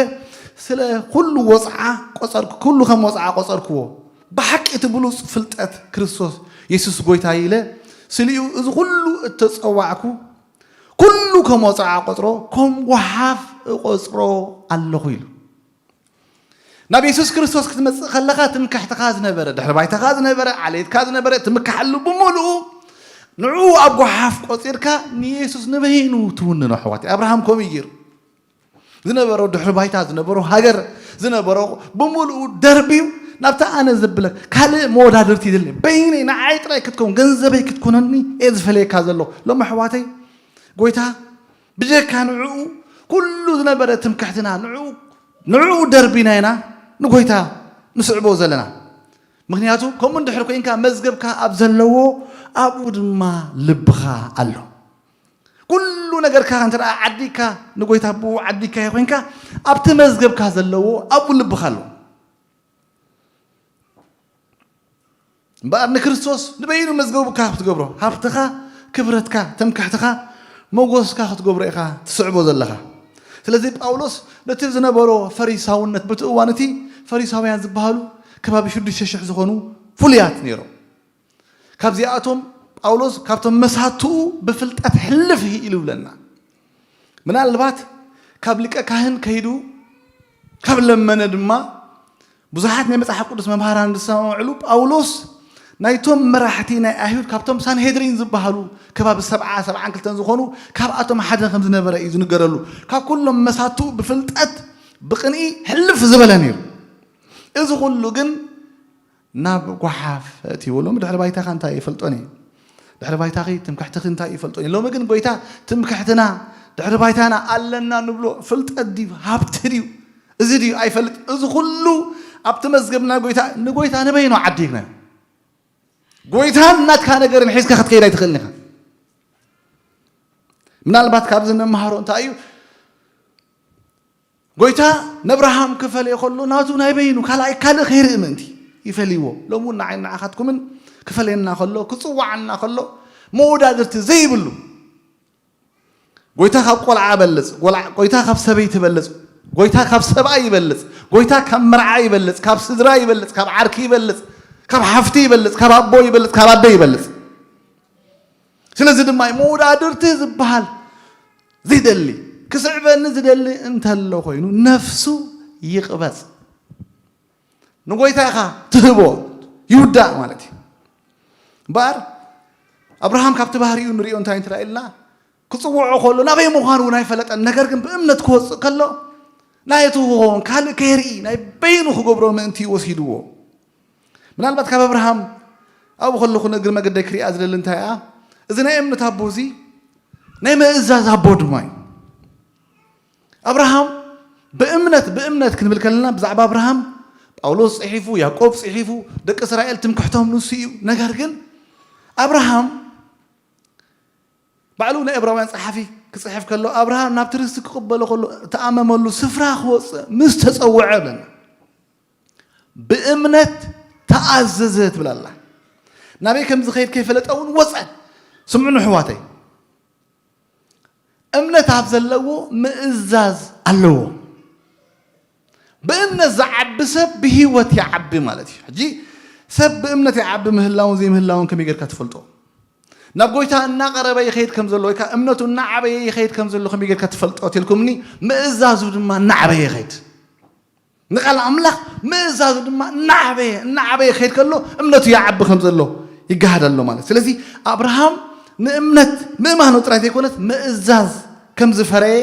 ስለ ኩሉ ወፅዓ ቆፀርኩ፣ ኩሉ ከም ወፅዓ ቆፀርክዎ። ብሓቂ እቲ ብሉፅ ፍልጠት ክርስቶስ የሱስ ጎይታ ኢለ ስሊኡ እዚ ኩሉ እተፀዋዕኩ ኩሉ ከም ወፅዓ ቆፅሮ ከም ጓሓፍ እቆፅሮ ኣለኹ ኢሉ። ናብ የሱስ ክርስቶስ ክትመጽእ ከለኻ ትምክሕትኻ ዝነበረ ድሕሪ ባይታኻ ዝነበረ ዓሌትካ ዝነበረ ትምክሓሉ ብምሉኡ ንዕኡ ኣብ ጓሓፍ ቆጺርካ ንየሱስ ንበይኑ ትውንኖ። ኣሕዋተይ፣ ኣብርሃም ከምኡ እዩ ገይሩ። ዝነበሮ ድሕሪ ባይታ፣ ዝነበሮ ሃገር፣ ዝነበሮ ብምልኡ ደርብዩ ናብታ ኣነ ዘብለ ካልእ መወዳድርቲ የድልየኒ። በይነይ ንዓይ ጥራይ ክትከውን፣ ገንዘበይ ክትኮነኒ እየ ዝፈለየካ ዘሎ። ሎም ኣሕዋተይ፣ ጎይታ ብጀካ ንዕኡ ኩሉ ዝነበረ ትምክሕትና ንዕኡ ንዕኡ ደርቢና ኢና ንጎይታ ንስዕቦ ዘለና። ምክንያቱ ከምኡ እንድሕር ኮይንካ መዝገብካ ኣብ ዘለዎ ኣብኡ ድማ ልብኻ ኣሎ። ኩሉ ነገርካ እንተ ደኣ ዓዲካ ንጎይታ ብኡ ዓዲካ ኮይንካ ኣብቲ መዝገብካ ዘለዎ ኣብኡ ልብኻ ኣሎ። እምበኣር ንክርስቶስ ንበይኑ መዝገብካ ክትገብሮ፣ ሃብትኻ፣ ክብረትካ፣ ትምክሕትኻ፣ መጎስካ ክትገብሮ ኢኻ ትስዕቦ ዘለኻ። ስለዚ ጳውሎስ ነቲ ዝነበሮ ፈሪሳውነት፣ በቲ እዋን እቲ ፈሪሳውያን ዝበሃሉ ከባቢ ሽዱሽተ ሽሕ ዝኾኑ ፍሉያት ነይሮም። ካብዚኣቶም ጳውሎስ ካብቶም መሳትኡ ብፍልጠት ሕልፍ ኢሉ ይብለና። ምናልባት ካብ ሊቀ ካህን ከይዱ ካብ ለመነ ድማ ብዙሓት ናይ መጽሓፍ ቅዱስ መምሃራን ዝሰማምዕሉ ጳውሎስ ናይቶም መራሕቲ ናይ ኣይሁድ ካብቶም ሳንሄድሪን ዝበሃሉ ከባቢ ሰብዓ ሰብዓን ክልተን ዝኾኑ ካብኣቶም ሓደ ከም ዝነበረ እዩ ዝንገረሉ። ካብ ኩሎም መሳትኡ ብፍልጠት ብቕንኢ ሕልፍ ዝበለ ነይሩ። እዚ ኩሉ ግን ናብ ጓሓፍ እትይዎ። ሎሚ ድሕሪ ባይታኻ እንታይ ይፈልጦን እዩ? ድሕሪ ባይታኺ ትምክሕትኺ እንታይ ይፈልጦን እዩ? ሎሚ ግን ጎይታ ትምክሕትና ድሕሪ ባይታና ኣለና ንብሎ ፍልጠት ድዩ ሃብቲ ድዩ እዚ ድዩ ኣይፈልጥ። እዚ ኩሉ ኣብቲ መዝገብና ጎይታ ንጎይታ ንበይኑ ዓዲግና ጎይታ እናትካ ነገርን ሒዝካ ክትከይድ ኣይትኽእልን ኢኻ። ምናልባት ካብዚ እንመሃሮ እንታይ እዩ? ጎይታ ነብርሃም ክፈልዮ ከሎ ናቱ ናይ በይኑ ካልኣይ ካልእ ከይርኢ ምእንቲ ይፈልይዎ። ሎሚ እውን ንዓይ ንዓኻትኩምን ክፈልየና ከሎ ክጽዋዓና ከሎ መወዳድርቲ ዘይብሉ ጎይታ ካብ ቆልዓ በልጽ፣ ጎልዓ- ጎይታ ካብ ሰበይቲ በልጽ፣ ጎይታ ካብ ሰብኣይ ይበልጽ፣ ጎይታ ካብ መርዓ ይበልጽ፣ ካብ ስድራ ይበልጽ፣ ካብ ዓርኪ ይበልጽ፣ ካብ ሓፍቲ ይበልጽ፣ ካብ ኣቦ ይበልጽ፣ ካብ ኣደ ይበልጽ። ስለዚ ድማ እዩ መወዳድርቲ ዝበሃል ዝደሊ ክስዕበኒ ዝደሊ እንተሎ ኮይኑ ነፍሱ ይቕበጽ። ንጎይታ ኢኻ ትህቦ ይውዳእ ማለት እዩ። እምበኣር ኣብርሃም ካብቲ ባህሪኡ ንሪኦ እንታይ እንትርኣ ኢልና ክጽውዖ ከሎ ናበይ ምዃኑ እውን ኣይፈለጠን። ነገር ግን ብእምነት ክወጽእ ከሎ ናየቱ ክኸውን ካልእ ከይርኢ ናይ በይኑ ክገብሮ ምእንቲ ወሲድዎ። ምናልባት ካብ ኣብርሃም ኣብኡ ከለኹ ንእግሪ መገደይ ክሪኣ ዝደሊ እንታይ እያ? እዚ ናይ እምነት ኣቦ እዚ ናይ ምእዛዝ ኣቦ ድማ እዩ። ኣብርሃም ብእምነት ብእምነት ክንብል ከለና ብዛዕባ ኣብርሃም ጳውሎስ ጽሒፉ፣ ያዕቆብ ጽሒፉ፣ ደቂ እስራኤል ትምክሕቶም ንሱ እዩ። ነገር ግን ኣብርሃም ባዕሉ ናይ ዕብራውያን ጸሓፊ ክጽሕፍ ከሎ ኣብርሃም ናብቲ ርስቲ ክቕበሎ ከሎ እተኣመመሉ ስፍራ ክወጽእ ምስ ተጸውዐ ብለና ብእምነት ተኣዘዘ ትብል ኣላ። ናበይ ከም ዝኸይድ ከይፈለጠ እውን ወጸ። ስምዑ ንሕዋተይ፣ እምነት ኣብ ዘለዎ ምእዛዝ ኣለዎ። ብእምነት ዝዓቢ ሰብ ብህይወት ይዓቢ ማለት እዩ። ሕጂ ሰብ ብእምነት ይዓቢ ምህላውን ዘይምህላውን ከመይ ጌርካ ትፈልጦ? ናብ ጎይታ እናቐረበ ይኸይድ ከም ዘሎ ወይ ከዓ እምነቱ እናዓበየ ይኸይድ ከም ዘሎ ከመይ ጌርካ ትፈልጦ? ትልኩምኒ ምእዛዙ ድማ እናዓበየ ይኸይድ። ንቃል ኣምላኽ ምእዛዙ ድማ እናዓበየ እናዓበየ ክኸይድ ከሎ እምነቱ ይዓቢ ከም ዘሎ ይገሃድ ኣሎ ማለት። ስለዚ ኣብርሃም ንእምነት ምእማኑ ጥራይ ዘይኮነስ ምእዛዝ ከም ዝፈረየ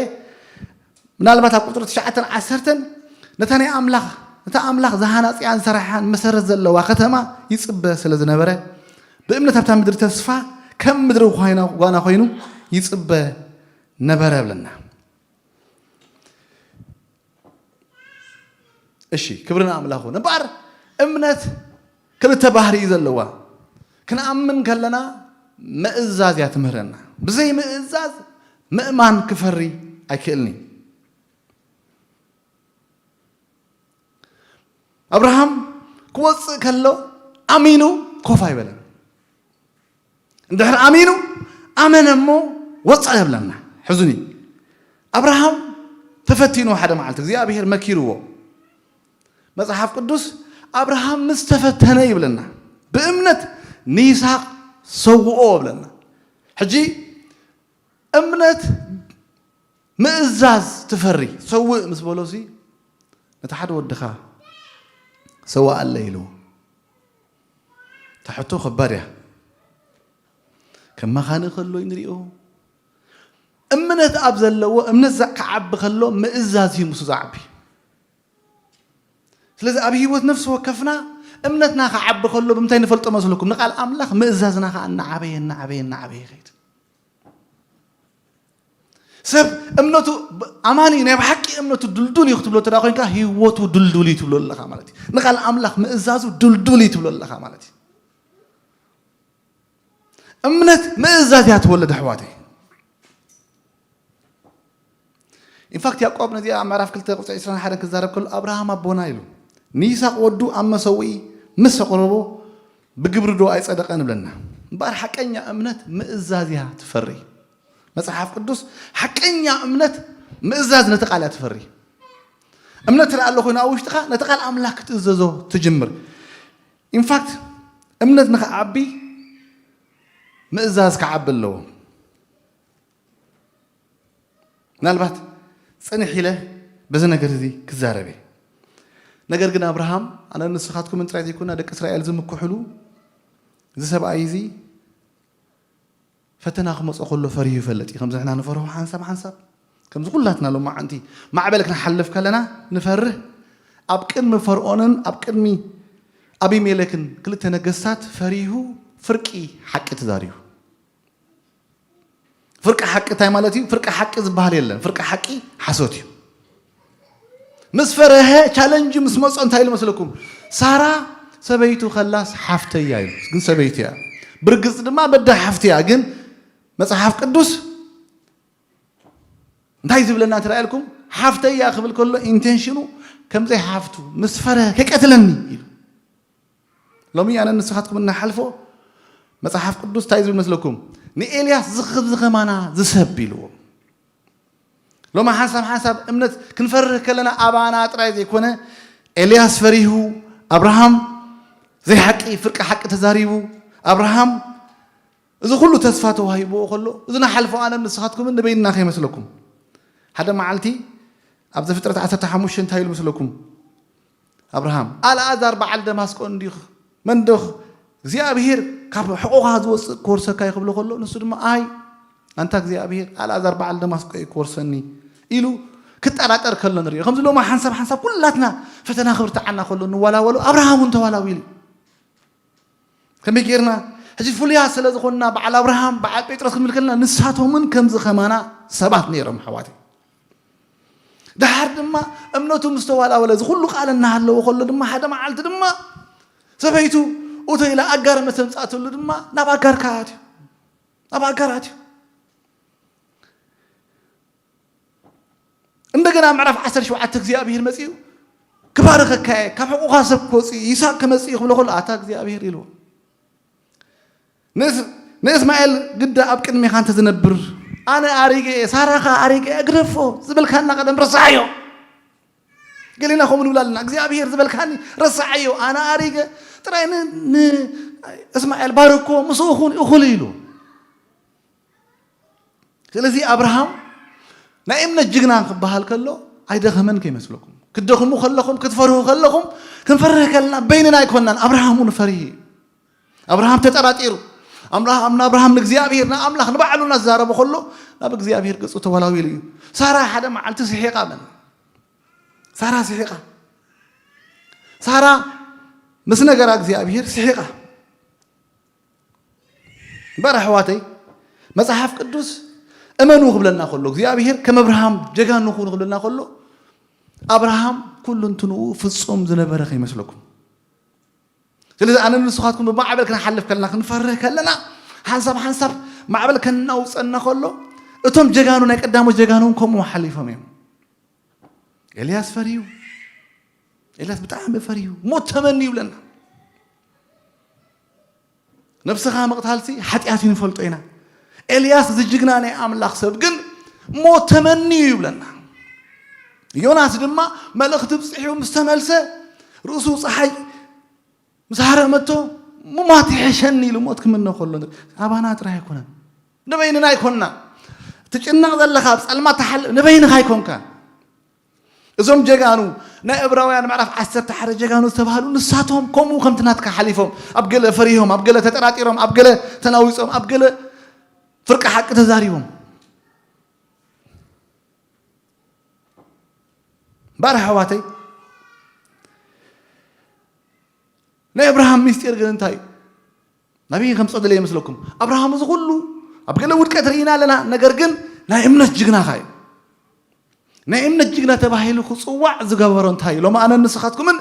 ምናልባት ኣብ ቁፅሪ ትሽዓተን ዓሰርተን ነታ ናይ ኣምላኽ ነታ ኣምላኽ ዝሃናፅያን ዝሰራሕያን መሰረት ዘለዋ ከተማ ይፅበ ስለ ዝነበረ ብእምነት ኣብታ ምድሪ ተስፋ ከም ምድሪ ጓና ኮይኑ ይፅበ ነበረ ብለና። እሺ ክብሪ ንኣምላኽ ይኹን። እምበኣር እምነት ክልተ ባህሪ እዩ ዘለዋ። ክንኣምን ከለና ምእዛዝ እያ ትምህረና። ብዘይ ምእዛዝ ምእማን ክፈሪ ኣይክእልን እዩ። ኣብርሃም ክወፅእ ከሎ ኣሚኑ ኮፍ ኣይበለን። እንድሕር ኣሚኑ ኣመነ እሞ ወፀ ይብለና። ሕዙኒ ኣብርሃም ተፈቲኑ ሓደ መዓልቲ እግዚኣብሔር መኪርዎ። መፅሓፍ ቅዱስ ኣብርሃም ምስ ተፈተነ ይብለና ብእምነት ንይስሐቅ ሰውኦ ይብለና። ሕጂ እምነት ምእዛዝ ትፈሪ ሰውእ ምስ በሎሲ ነቲ ሓደ ወድኻ ሰዋኣለ ኢልዎ። እታ ሕቶ ከባድ እያ። ከም መኻኒ ከሎ እዩ ንሪኦ። እምነት ኣብ ዘለዎ፣ እምነት ዛ-፣ ክዓቢ ከሎ ምእዛዝ እዩ ምስኡ ዝዓቢ። ስለዚ ኣብ ህይወት ነፍሲ ወከፍና እምነትና ክዓቢ ከሎ ብምንታይ ንፈልጦ መስለኩም? ንቃል ኣምላኽ ምእዛዝና ከኣ እናዓበየ፣ እናዓበየ፣ እናዓበየ ይኸይድ። ሰብ እምነቱ ብ-፣ ኣማኒ ናይ ብሓቂ እምነቱ ድልዱል እዩ ክትብሎ እንተ ደኣ ኮይንካ፣ ህይወቱ ድልዱል እዩ ትብሎ ኣለኻ ማለት እዩ። ንቃል ኣምላኽ ምእዛዙ ድልዱል እዩ ትብሎ ኣለኻ ማለት እዩ። እምነት ምእዛዝ እያ ትወልድ ኣሕዋተይ። ኢንፋክት ያዕቆብ ነዚኣ ኣብ ምዕራፍ ክልተ ቁጽሪ ዕስራን ሓደን ክዛረብ ከሎ፣ "ኣብርሃም ኣቦና" ኢሉ፣ "ንይስሐቅ ወዱ ኣብ መሰውኢ ምስ ኣቕረቦ ብግብሪ ዶ ኣይጸደቐን?" ይብለና። እምበኣር ሓቀኛ እምነት ምእዛዝ እያ ትፈሪ። መጽሓፍ ቅዱስ ሓቀኛ እምነት ምእዛዝ ነቲ ቃል እያ ትፈሪ። እምነት ትረኣ ኣሎ ኮይኑ ኣብ ውሽጥኻ ነቲ ቃል ኣምላኽ ክትእዘዞ ትጅምር። ኢንፋክት እምነት ንኽዓቢ ምእዛዝ ክዓቢ ኣለዎ። ምናልባት ጽንሕ ኢለ በዚ ነገር እዚ ክዛረብ እየ። ነገር ግን ኣብርሃም፣ ኣነ ንስኻትኩምን ጥራይ ዘይኮና ደቂ እስራኤል ዝምክሕሉ፣ እዚ ሰብኣይ እዚ ፈተና ክመጾ ከሎ ፈሪሁ ይፈልጥ እዩ። ከምዚ ንሕና ንፈርሆ ሓንሳብ ሓንሳብ፣ ከምዚ ኩላትና ሎማዓንቲ ማዕበል ክንሓልፍ ከለና ንፈርህ። ኣብ ቅድሚ ፈርኦንን ኣብ ቅድሚ ኣቢሜሌክን ክልተ ነገስታት ፈሪሁ ፍርቂ ሓቂ ተዛሪቡ። ፍርቂ ሓቂ እንታይ ማለት እዩ? ፍርቂ ሓቂ ዝበሃል የለን። ፍርቂ ሓቂ ሓሶት እዩ። ምስ ፈረሀ ቻለንጅ ምስ መጾ እንታይ ኢሉ መስለኩም? ሳራ ሰበይቱ ከላስ ሓፍተይ እያ ኢሉ። ግን ሰበይቱ እያ። ብርግጽ ድማ በዳ ሓፍቲ እያ። ግን መጽሓፍ ቅዱስ እንታይ ዝብለና ትረኣየልኩም? ሓፍተይ እያ ክብል ከሎ ኢንቴንሽኑ ከምዘይ ሓፍቱ ምስ ፈረሀ ከይቀትለኒ ኢሉ። ሎሚ ኣነ ንስኻትኩም እናሓልፎ መጽሓፍ ቅዱስ እንታይ ዝብል መስለኩም? ንኤልያስ ዝኽብ ዝኸማና ዝሰብ ኢልዎ። ሎሚ ሓንሳብ ሓንሳብ እምነት ክንፈርህ ከለና ኣባና ጥራይ ዘይኮነ፣ ኤልያስ ፈሪሁ፣ ኣብርሃም ዘይሓቂ ፍርቂ ሓቂ ተዛሪቡ፣ ኣብርሃም እዚ ኩሉ ተስፋ ተዋሂብዎ ከሎ፣ እዚ ንሓልፎ ኣነን ንስኻትኩምን ንበይንና ከይመስለኩም። ሓደ መዓልቲ ኣብ ዘፍጥረት ዓሰርተ ሓሙሽተ እንታይ ኢሉ መስለኩም? ኣብርሃም፣ "ኣልኣዛር በዓል ደማስቆ እንዲኽ፣ መን ዶኽ እግዚኣብሄር ካብ ሕቑኻ ዝወጽእ ክወርሰካ እዩ?" ክብሎ ከሎ፣ ንሱ ድማ፣ "ኣይ፣ ኣንታ እግዚኣብሄር፣ ኣልኣዛር በዓል ደማስቆ እዩ ክወርሰኒ" ኢሉ ክጠራጠር ከሎ ንሪኦ። ከምዚ ሎማ ሓንሳብ ሓንሳብ ኩላትና ፈተና ክብርትዓና ከሎ ንወላወሎ፣ ኣብርሃም እውን ተዋላዊሉ እዩ። ከመይ ጌርና? ሕጂ ፍሉያት ስለ ዝኾንና፣ በዓል ኣብርሃም፣ በዓል ጴጥሮስ ክንብል ከለና፣ ንሳቶም እውን ከምዚ ከማና ሰባት ነይሮም፣ ኣሕዋተይ። ደሓር ድማ እምነቱ ምስ ተዋላወለ፣ እዚ ኩሉ ቃል እናሃለዎ ከሎ ድማ፣ ሓደ መዓልቲ ድማ ሰበይቱ እቶ ኢላ ኣጋር መተምጻእትሉ ድማ ናብ ኣጋር ከኣ ኣትዩ። ናብ ኣጋር ኣትዩ። እንደገና ምዕራፍ ዓሰርተ ሸውዓተ እግዚኣብሔር መጺኡ፣ "ክባርኸካ እየ፣ ካብ ሕቑኻ ሰብ ክወጽእ እዩ፣ ይስሐቅ ክመጽእ እዩ" ክብሎ ከሎ፣ "ኣታ እግዚኣብሔር" ኢልዎ። ንእስ-፣ ንእስማኤል ግዳ ኣብ ቅድሜኻ እንተ ዝነብር፣ ኣነ ኣሪገ እየ፣ ሳራ ኸኣ ኣሪገ እየ፣ ግደፎ፣ ዝበልካና ቀደም ረሳዓዮ። ገሊና ከምኡ ንብል ኣለና፣ እግዚኣብሔር ዝበልካኒ ረሳዓዮ፣ ኣነ ኣሪገ፣ ጥራይ ን-፣ ንእስማኤል ባርኮ፣ ምስኡ ኹን፣ እኹል ኢሉ። ስለዚ ኣብርሃም ናይ እምነት ጅግና ክበሃል ከሎ ኣይደኸመን ከይመስለኩም። ክትደኽሙ ከለኹም፣ ክትፈርሁ ከለኹም፣ ክንፈርህ ከለና በይንና ኣይኮናን። ኣብርሃም እውን ፈሪሂ እዩ። ኣብርሃም ተጠራጢሩ። ኣምራ-፣ ኣምና ኣብርሃም ንእግዚኣብሔር፣ ንኣምላኽ፣ ንባዕሉ እናተዛረበ ከሎ ናብ እግዚኣብሔር ገጹ ተወላዊሉ እዩ። ሳራ ሓደ መዓልቲ ስሒቓ። መን? ሳራ ስሒቓ። ሳራ ምስ ነገራ እግዚኣብሔር ስሒቓ። እምበር ኣሕዋተይ፣ መጽሓፍ ቅዱስ እመኑ ክብለና ከሎ፣ እግዚኣብሔር ከም ኣብርሃም ጀጋኑ ኩኑ ክብለና ከሎ፣ ኣብርሃም ኩሉ እንትንኡ ፍጹም ዝነበረ ከይመስለኩም። ስለዚ ኣነ ንስኻትኩም ብማዕበል ክንሓልፍ ከለና፣ ክንፈርህ ከለና፣ ሓንሳብ ሓንሳብ ማዕበል ከናውጸና ከሎ፣ እቶም ጀጋኑ፣ ናይ ቀዳሞት ጀጋኑ እውን ከምኡ ሓሊፎም እዮም። ኤልያስ ፈሪዩ። ኤልያስ ብጣዕሚ ፈሪዩ። ሞት ተመንዩ ይብለና። ነብስኻ ምቕታልሲ ሓጢኣት እዩ ንፈልጦ ኢና። ኤልያስ እዚ ጅግና ናይ ኣምላኽ ሰብ ግን ሞት ተመንዩ ይብለና። ዮናስ ድማ መልእኽቲ ብጽሕዩ ምስ ተመልሰ ርእሱ ጸሓይ ምስ ሃረመቶ ምማት ይሕሸኒ ኢሉ ሞት ክምነ ከሎ ንርኢ። ኣባና ጥራይ ኣይኮነን። ንበይንና ኣይኮንና። ትጭነቕ ዘለኻ፣ ኣብ ጸልማት ትሓልፍ፣ ንበይንኻ ኣይኮንካን። እዞም ጀጋኑ፣ ናይ ዕብራውያን ምዕራፍ ዓሰርተ ሓደ ጀጋኑ ዝተባህሉ፣ ንሳቶም ከምኡ ከምቲ ናትካ ሓሊፎም፣ ኣብ ገለ ፈሪሆም፣ ኣብ ገለ ተጠራጢሮም፣ ኣብ ገለ ተናዊጾም፣ ኣብ ገለ ፍርቂ ሓቂ ተዛሪቦም። ባር ኣሕዋተይ፣ ናይ ኣብርሃም ሚስጢር ግን እንታይ እዩ? ናበይ ከምፅኦ ደለ ይመስለኩም? ኣብርሃም እዚ ኩሉ ኣብ ገለ ውድቀት ርኢና ኣለና። ነገር ግን ናይ እምነት ጅግናኻ እዩ። ናይ እምነት ጅግና ተባሂሉ ክፅዋዕ ዝገበሮ እንታይ እዩ? ሎሚ ኣነ ንስኻትኩምን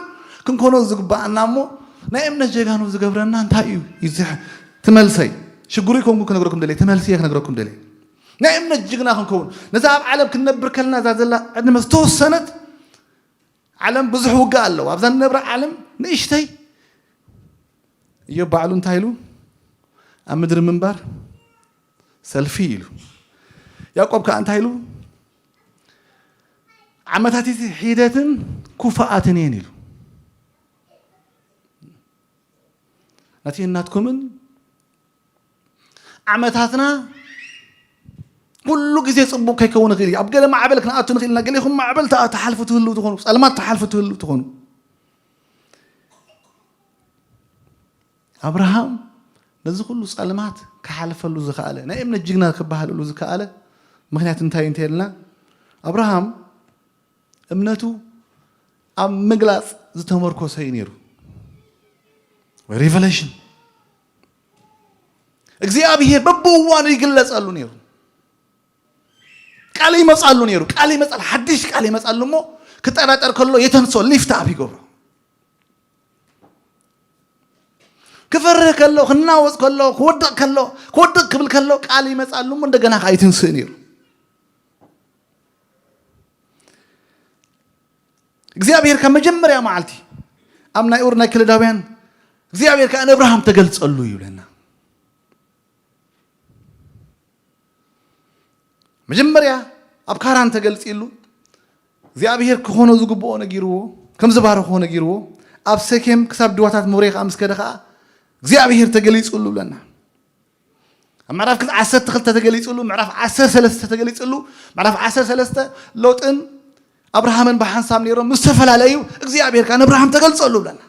ክንኮኖ ዝግባኣና እሞ ናይ እምነት ጀጋኑ ዝገብረና እንታይ እዩ? ይዝሕ ትመልሰይ ሽግሩ ይኮንኩ ክነግረኩም ደለ ተመልስየ ክነግረኩም ደለ ናይ እምነት ጅግና ክንከውን፣ ነዛ ኣብ ዓለም ክንነብር ከለና እዛ ዘላ ዕድመ ዝተወሰነት ዓለም ብዙሕ ውግእ ኣለዎ። ኣብዛ ንነብራ ዓለም ንእሽተይ እዮብ ባዕሉ እንታይ ኢሉ? ኣብ ምድሪ ምንባር ሰልፊ ኢሉ። ያዕቆብ ከኣ እንታይ ኢሉ? ዓመታት እቲ ሒደትን ኩፋኣትን እየን ኢሉ። ናቲ እናትኩምን ዓመታትና ኩሉ ግዜ ጽቡቕ ከይከውን ይኽእል እዩ። ኣብ ገለ ማዕበል ክንኣቱ ንኽእል ኢና። ገሌኹም ማዕበል ትኣ-፣ ትሓልፉ ትህልው ትኾኑ፣ ጸልማት ትሓልፉ ትህልው ትኾኑ። ኣብርሃም ነዚ ኩሉ ጸልማት ክሓልፈሉ ዝኸኣለ፣ ናይ እምነት ጅግና ክበሃለሉ ዝከኣለ ምኽንያት እንታይ እንተልና፣ ኣብርሃም እምነቱ ኣብ ምግላጽ ዝተመርኮሰ እዩ ነይሩ። ወይ ሪቨሌሽን። እግዚኣብሔር በብእዋኑ ይግለጸሉ ነይሩ። ቃል ይመጻሉ ነይሩ። ቃል ይመጻል፣ ሓድሽ ቃል ይመጻሉ እሞ ክጠራጠር ከሎ የተንሶ ሊፍት ኣፕ ይገብሮ። ክፈርህ ከሎ፣ ክናወጽ ከሎ፣ ክወድቕ ከሎ፣ ክወድቕ ክብል ከሎ ቃል ይመጻሉ እሞ እንደገና ከኣ ይትንስእ ነይሩ። እግዚኣብሔር ካብ መጀመርያ መዓልቲ ኣብ ናይ ኡር ናይ ከለዳውያን እግዚኣብሔር ከኣ ንእብርሃም ተገልጸሉ ይብለና። መጀመርያ ኣብ ካራን ተገልጺሉ እግዚኣብሔር ክኾኖ ዝግብኦ ነጊርዎ፣ ከም ዝባረኾ ነጊርዎ፣ ኣብ ሴኬም ክሳብ ድዋታት ሞሬ ከኣ ምስ ከደ ከኣ እግዚኣብሔር ተገሊጹሉ ብለና። ኣብ ምዕራፍ ክል-፣ ዓሰርተ ክልተ ተገሊጹሉ፣ ምዕራፍ ዓሰርተ ሰለስተ ተገሊጹሉ፣ ምዕራፍ ዓሰርተ ሰለስተ ሎጥን ኣብርሃምን ብሓንሳብ ነይሮም ምስ ተፈላለዩ እግዚኣብሔር ከኣ ንኣብርሃም ተገልጸሉ ብለና።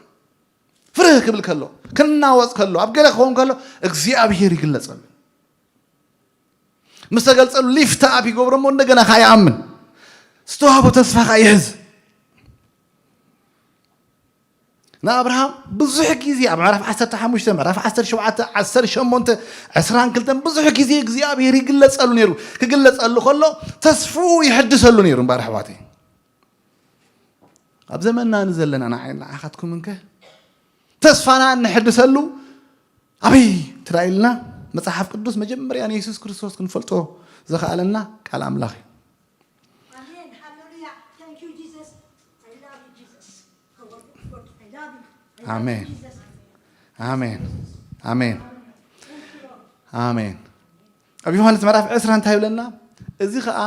ፍርህ ክብል ከሎ፣ ክናወጽ ከሎ፣ ኣብ ገለ ክኸውን ከሎ እግዚኣብሔር ይግለጸሉ። ምስ ተገልጸሉ ሊፍት ኣፕ ይገብሮ እሞ እንደገና ከኣ ይኣምን። ዝተዋህቦ ተስፋ ከኣ ይሕዝ። ንኣብርሃም ብዙሕ ግዜ ኣብ ምዕራፍ ዓሰርተ ሓሙሽተ፣ ምዕራፍ ዓሰርተ ሸውዓተ፣ ዓሰርተ ሸሞንተ፣ ዕስራን ክልተን ብዙሕ ግዜ እግዚኣብሔር ይግለጸሉ ነይሩ። ክግለጸሉ ከሎ ተስፍኡ ይሕድሰሉ ነይሩ እምበኣር ኣሕዋተይ። ኣብ ዘመንና ንዘለና ንዓይ ንዓኻትኩም እንከ ተስፋና እንሕድሰሉ ኣበይ ትራይ ኢልና መጽሓፍ ቅዱስ መጀመርያ ንየሱስ ክርስቶስ ክንፈልጦ ዘኽኣለና ቃል ኣምላኽ እዩ። Amen. Hallelujah. Thank you, Jesus. I love you, Jesus. I worship you. I love you. I love Amen. you, Jesus. ኣሜን ኣሜን ኣሜን። ኣብ ዮሃንስ ምዕራፍ ዕስራ እንታይ ይብለና? እዚ ኸኣ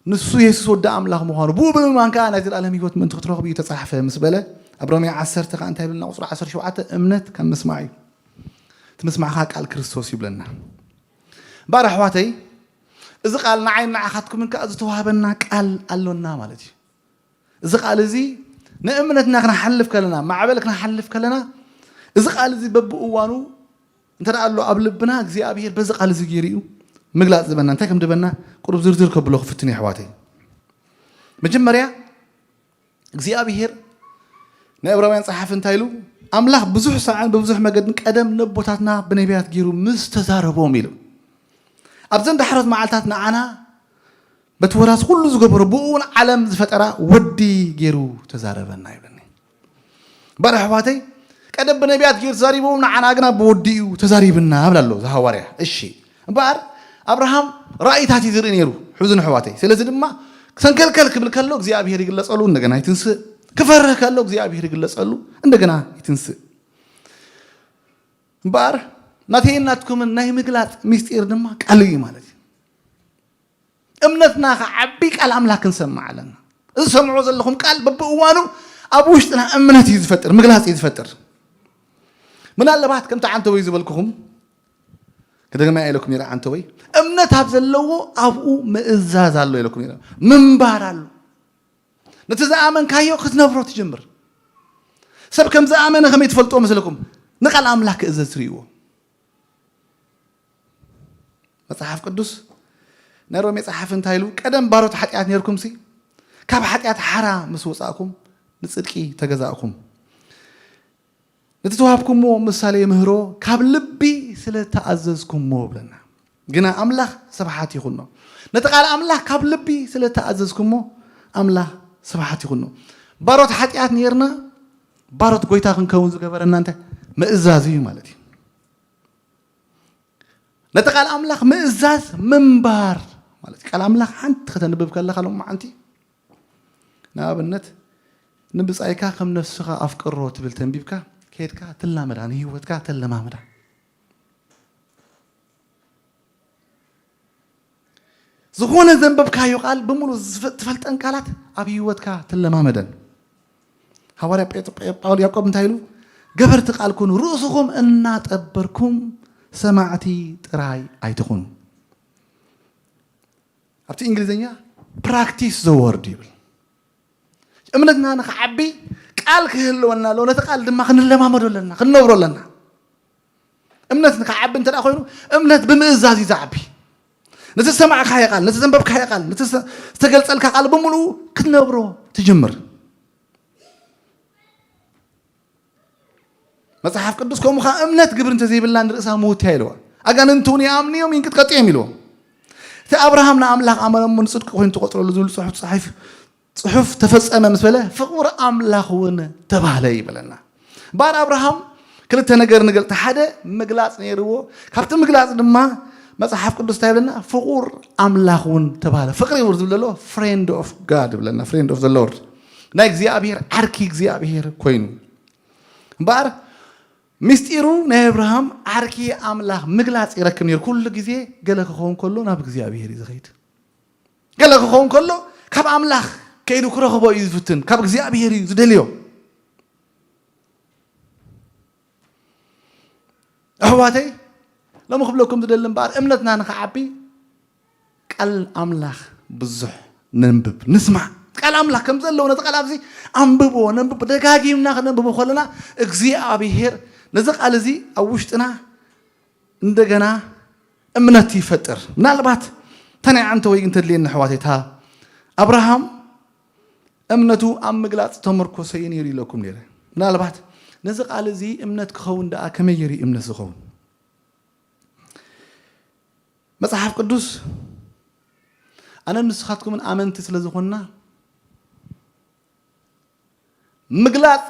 ንሱ የሱስ ወዲ ኣምላኽ ምዃኑ ብኡ ብምእማን ከኣ ናይ ዘለኣለም ህይወት ምእንቲ ክትረኽቡ እዩ ተጻሕፈ ምስ በለ ኣብ ሮሜ ዓሰርተ ከኣ እንታይ ይብለና? ቁጽሪ ዓሰርተ ሸውዓተ እምነት ካብ ምስማዕ እዩ። እቲ ምስማዕ ከኣ ቃል ክርስቶስ ይብለና። ባር ኣሕዋተይ፣ እዚ ቃል ንዓይ ንዓኻትኩምን ከኣ ዝተዋህበና ቃል ኣሎና ማለት እዩ። እዚ ቃል እዚ ንእምነትና ክነሓልፍ ከለና፣ ማዕበል ክነሓልፍ ከለና፣ እዚ ቃል እዚ በብእዋኑ እንተ ደኣ ኣሎ ኣብ ልብና እግዚኣብሔር በዚ ቃል እዚ ገይሩ እዩ ምግላጽ ዝበና። እንታይ ከም ዝበና ቁሩብ ዝርዝር ከብሎ ክፍትን እዩ ኣሕዋተይ። መጀመርያ እግዚኣብሔር ናይ ዕብራውያን ጸሓፊ እንታይ ኢሉ? ኣምላኽ ብዙሕ ሳዕን ብብዙሕ መገድን ቀደም ነቦታትና ብነቢያት ገይሩ ምስ ተዛረቦም ኢሉ። ኣብዘን ዳሕሮት መዓልታት ንዓና በቲ ወራስ ኩሉ ዝገበሮ ብኡ እውን ዓለም ዝፈጠራ ወዲ ገይሩ ተዛረበና ይብለኒ። ባር ኣሕዋተይ ቀደም ብነቢያት ገይሩ ተዛሪቦም ንዓና ግና ብወዲ እዩ ተዛሪብና ብላ ኣሎ ዝሃዋርያ። እሺ እምበኣር ኣብርሃም ራእይታት እዩ ዝርኢ ነይሩ ሕዙን ኣሕዋተይ። ስለዚ ድማ ሰንከልከል ክብል ከሎ እግዚኣብሔር ይግለጸሉ እንደገና ይትንስእ። ክፈርህ ከሎ እግዚኣብሔር ይግለጸሉ እንደገና ይትንስእ። እምበኣር ናተይን ናትኩምን ናይ ምግላጽ ሚስጢር ድማ ቃሉ እዩ ማለት እዩ። እምነትና ከዓቢ ቃል ኣምላኽ ክንሰምዕ ኣለና። እዚ ሰምዖ ዘለኹም ቃል በብእዋኑ ኣብ ውሽጥና እምነት እዩ ዝፈጥር፣ ምግላጽ እዩ ዝፈጥር። ምናልባት ከምቲ ዓንተወይ ዝበልኩኹም ክደግማ ኢለኩም ነይረ። ዓንተወይ እምነት ኣብ ዘለዎ ኣብኡ ምእዛዝ ኣሎ ኢለኩም ነይረ። ምንባር ኣሎ። ነቲ ዝኣመንካዮ ክትነብሮ ትጀምር። ሰብ ከም ዝኣመነ ከመይ ትፈልጥዎ መስለኩም? ንቃል ኣምላኽ ክእዘዝ ትርእይዎ። መጽሓፍ ቅዱስ ናይ ሮሜ ጸሓፊ እንታይ ኢሉ? ቀደም ባሮት ሓጢኣት ነርኩም ሲ፣ ካብ ሓጢኣት ሓራ ምስ ወጻእኩም ንጽድቂ ተገዛእኩም። ነቲ ተዋህብኩሞ ምሳሌ ምህሮ ካብ ልቢ ስለ ተኣዘዝኩሞ ብለና። ግና ኣምላኽ ስብሓት ይኹኖ። ነቲ ቃል ኣምላኽ ካብ ልቢ ስለ ተኣዘዝኩሞ ኣምላኽ ስብሓት ይኹኖ። ባሮት ሓጢኣት ነርና፣ ባሮት ጎይታ ክንከውን ዝገበረና እንታይ? ምእዛዝ እዩ ማለት እዩ። ነቲ ቃል ኣምላኽ ምእዛዝ ምንባር ማለት እዩ። ቃል ኣምላኽ ሓንቲ ከተንብብ ከለኻ ሎማዓንቲ ንኣብነት ንብጻይካ ከም ነፍስኻ ኣፍቅሮ ትብል ተንቢብካ ከድካ ትላመዳ፣ ንህይወትካ ተለማምዳ። ዝኾነ ዘንበብካዮ ቃል ብምሉእ ዝፈ- ትፈልጠን ቃላት ኣብ ህይወትካ ትለማመደን። ሃዋርያ ጴጥ- ጴ- ጳውል ያዕቆብ እንታይ ኢሉ? ገበርቲ ቃል ኩኑ፣ ርእስኹም እናጠበርኩም ሰማዕቲ ጥራይ ኣይትኹኑ። ኣብቲ እንግሊዝኛ practice the word ይብል። እምነትና ንክዓቢ ቃል ክህልወና ኣለዎ። ነቲ ቃል ድማ ክንለማመዶ ኣለና፣ ክንነብሮ ኣለና። እምነት ንክዓቢ እንተ ደኣ ኮይኑ፣ እምነት ብምእዛዝ እዩ ዝዓቢ። ነቲ ዝሰማዕካዮ ቃል፣ ነቲ ዘንበብካዮ ቃል፣ ነቲ ዝተ- ዝተገልጸልካ ቃል ብምሉኡ ክትነብሮ ትጅምር። መጽሓፍ ቅዱስ ከምኡ ኸዓ እምነት ግብሪ እንተዘይብላ ንርእሳ ምውት እያ ኢልዋ። ኣጋንንቲ እውን ይኣምኑ እዮም፣ ይንቅጥቀጡ እዮም ኢልዎም። እቲ ኣብርሃም ንኣምላኽ ኣመነ እሞ ንጽድቂ ኮይኑ ተቖጽረሉ ዝብል ጽሑፍ ተጻሒፉ፣ ጽሑፍ ተፈጸመ ምስ በለ ፍቑር ኣምላኽ እውን ተባህለ ይብለና። እምበኣር ኣብርሃም ክልተ ነገር ንገልጽ፣ ሓደ ምግላጽ ነይርዎ። ካብቲ ምግላጽ ድማ መጽሓፍ ቅዱስ እንታይ ይብለና? ፍቑር ኣምላኽ እውን ተባህለ። ፍቕሪ ይብር ዝብል ዘሎ friend of God ይብለና፣ friend of the Lord፣ ናይ እግዚኣብሔር ዓርኪ እግዚኣብሔር ኮይኑ። እምበኣር ምስጢሩ ናይ ኣብርሃም ዓርኪ ኣምላኽ ምግላጽ ይረክብ ነይሩ። ኩሉ ግዜ ገለ ክኸውን ከሎ ናብ እግዚኣብሔር እዩ ዝኸይድ። ገለ ክኸውን ከሎ ካብ ኣምላኽ ከይዱ ክረኽቦ እዩ ዝፍትን፣ ካብ እግዚኣብሔር እዩ ዝደልዮ። ኣሕዋተይ፣ ሎሚ ክብለኩም ዝደሊ እምበኣር እምነትና ንኽዓቢ ቃል ኣምላኽ ብዙሕ ነንብብ፣ ንስማዕ። ቃል ኣምላኽ ከም ዘለዎ ነዚ ቃል ኣብዚ ኣንብብዎ፣ ነንብብ። ደጋጊምና ክነንብቦ ከለና እግዚኣብሔር ነዚ ቃል እዚ ኣብ ውሽጥና እንደገና እምነት ይፈጥር። ምናልባት እታ ናይ ዓንተ ወይ እንተድልየኒ ኣሕዋተይ፣ እታ ኣብርሃም እምነቱ ኣብ ምግላጽ ተመርኮሰ እዩ ነይሩ ኢለኩም ነይረ። ምናልባት ነዚ ቃል እዚ እምነት ክኸውን ደኣ ከመይ ገይሩ እዩ እምነት ዝኸውን? መጽሓፍ ቅዱስ ኣነን ንስኻትኩምን ኣመንቲ ስለ ዝኾንና ምግላጽ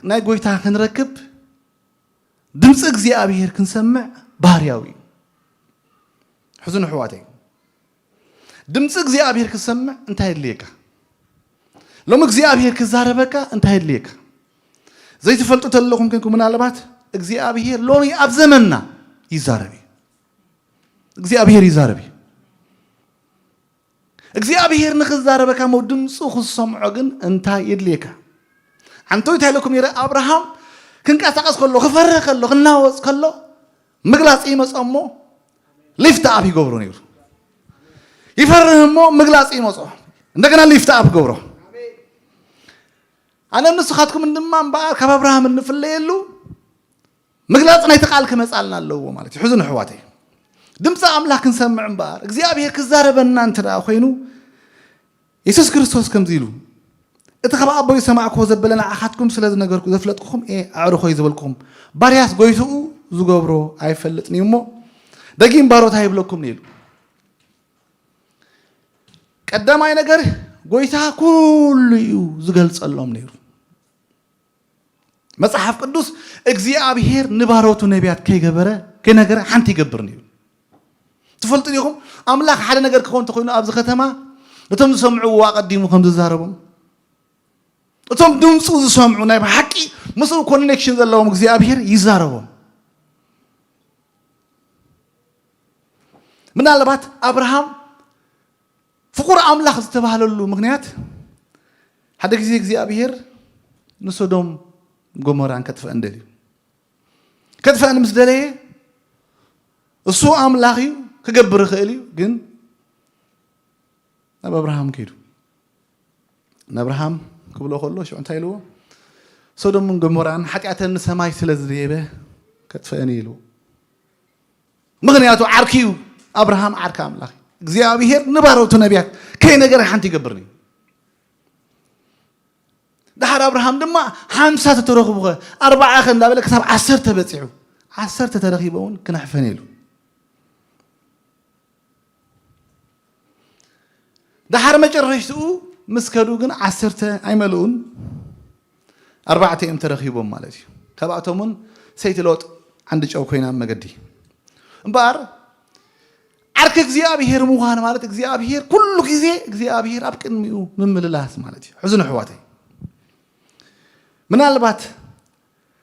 ናይ ጎይታ ክንረክብ ድምፂ እግዚኣብሔር ክንሰምዕ ባህርያዊ እዩ። ሕዙን ኣሕዋተይ፣ ድምፂ እግዚኣብሔር ክሰምዕ እንታይ የድልየካ? ሎም እግዚኣብሔር ክዛረበካ እንታይ የድልየካ? ዘይትፈልጡ ተለኹም ኮንኩም ምናልባት እግዚኣብሔር ሎሚ ኣብ ዘመንና ይዛረብ እዩ። እግዚኣብሔር ይዛረብ እዩ። እግዚኣብሔር ንኽዛረበካ እሞ ድምፁ ክሰምዖ ግን እንታይ የድልየካ? ዓንተው እንታይ ኢለኩም ነይረ? ኣብርሃም ክንቀሳቐስ ከሎ፣ ክፈርህ ከሎ፣ ክናወፅ ከሎ ምግላፅ ይመፆ እሞ ሊፍት ኣፕ ይገብሮ ነይሩ። ይፈርህ እሞ ምግላፅ ይመፆ፣ እንደገና ሊፍት ኣፕ ገብሮ። ኣነ ንስኻትኩም ድማ እምበኣር ካብ ኣብርሃም እንፍለየሉ ምግላፅ ናይቲ ቃል ክመፃልና ኣለዎ ማለት እዩ። ሕዙን ኣሕዋተይ፣ ድምፂ ኣምላኽ ክንሰምዕ እምበኣር እግዚኣብሔር ክዛረበና እንተ ደኣ ኮይኑ፣ የሱስ ክርስቶስ ከምዚ ኢሉ፣ እቲ ካብ ኣቦይ ዝሰማዕክዎ ዘበለ ንዓኻትኩም ስለ ዝነገርኩ ዘፍለጥኩኹም እየ ኣዕርኾይ ዝበልኩኹም። ባርያስ ጎይትኡ ዝገብሮ ኣይፈልጥን እዩ እሞ ደጊም ባሮታ ይብለኩም ኢሉ። ቀዳማይ ነገር ጎይታ ኩሉ እዩ ዝገልጸሎም ነይሩ። መጽሓፍ ቅዱስ እግዚኣብሔር ንባሮቱ ነቢያት ከይገበረ ከይነገረ ሓንቲ ይገብር ነይሩ። ትፈልጡ ዲኹም? ኣምላኽ ሓደ ነገር ክኸውን እንተኾይኑ ኣብዚ ከተማ ነቶም ዝሰምዕዎ ኣቐዲሙ ከም ዝዛረቦም፣ እቶም ድምፁ ዝሰምዑ ናይ ብሓቂ ምስኡ ኮኔክሽን ዘለዎም እግዚኣብሔር ይዛረቦም። ምናልባት ኣብርሃም ፍቑር ኣምላኽ ዝተባህለሉ ምኽንያት ሓደ ግዜ እግዚኣብሔር ንሶዶም ጎሞራን ከጥፍአን ደልዩ። ከጥፍአን ምስ ደለየ እሱ ኣምላኽ እዩ፣ ክገብር ይኽእል እዩ። ግን ናብ ኣብርሃም ከይዱ። ንኣብርሃም ክብሎ ከሎ ሽዑ እንታይ ኢልዎ? ሶዶምን ጎሞራን ሓጢኣተን ንሰማይ ስለ ዝደየበ ከጥፍአን እዩ ኢልዎ። ምኽንያቱ ዓርኪ እዩ፣ ኣብርሃም ዓርኪ ኣምላኽ እዩ። እግዚኣብሔር ንባሮቱ ነቢያት ከይነገረ ሓንቲ ይገብር እዩ። ድሓር ኣብርሃም ድማ ሓምሳ ተተረኽቡ ኸ፣ ኣርባዓ ኸ እንዳበለ ክሳብ ዓሰርተ በጺሑ፣ ዓሰርተ ተረኺቦ እውን ክነሕፈን ኢሉ። ድሓር መጨረሽትኡ ምስ ከዱ ግን ዓሰርተ ኣይመልኡን፣ ኣርባዕተ እዮም ተረኺቦም ማለት እዩ። ካብኣቶም እውን ሰይቲ ሎጥ ዓንዲ ጨው ኮይና ኣብ መገዲ። እምበኣር ዓርኪ እግዚኣብሔር ምዃን ማለት እግዚኣብሔር ኩሉ ግዜ እግዚኣብሔር ኣብ ቅድሚኡ ምምልላስ ማለት እዩ። ሕዝኑ ኣሕዋተይ፣ ምናልባት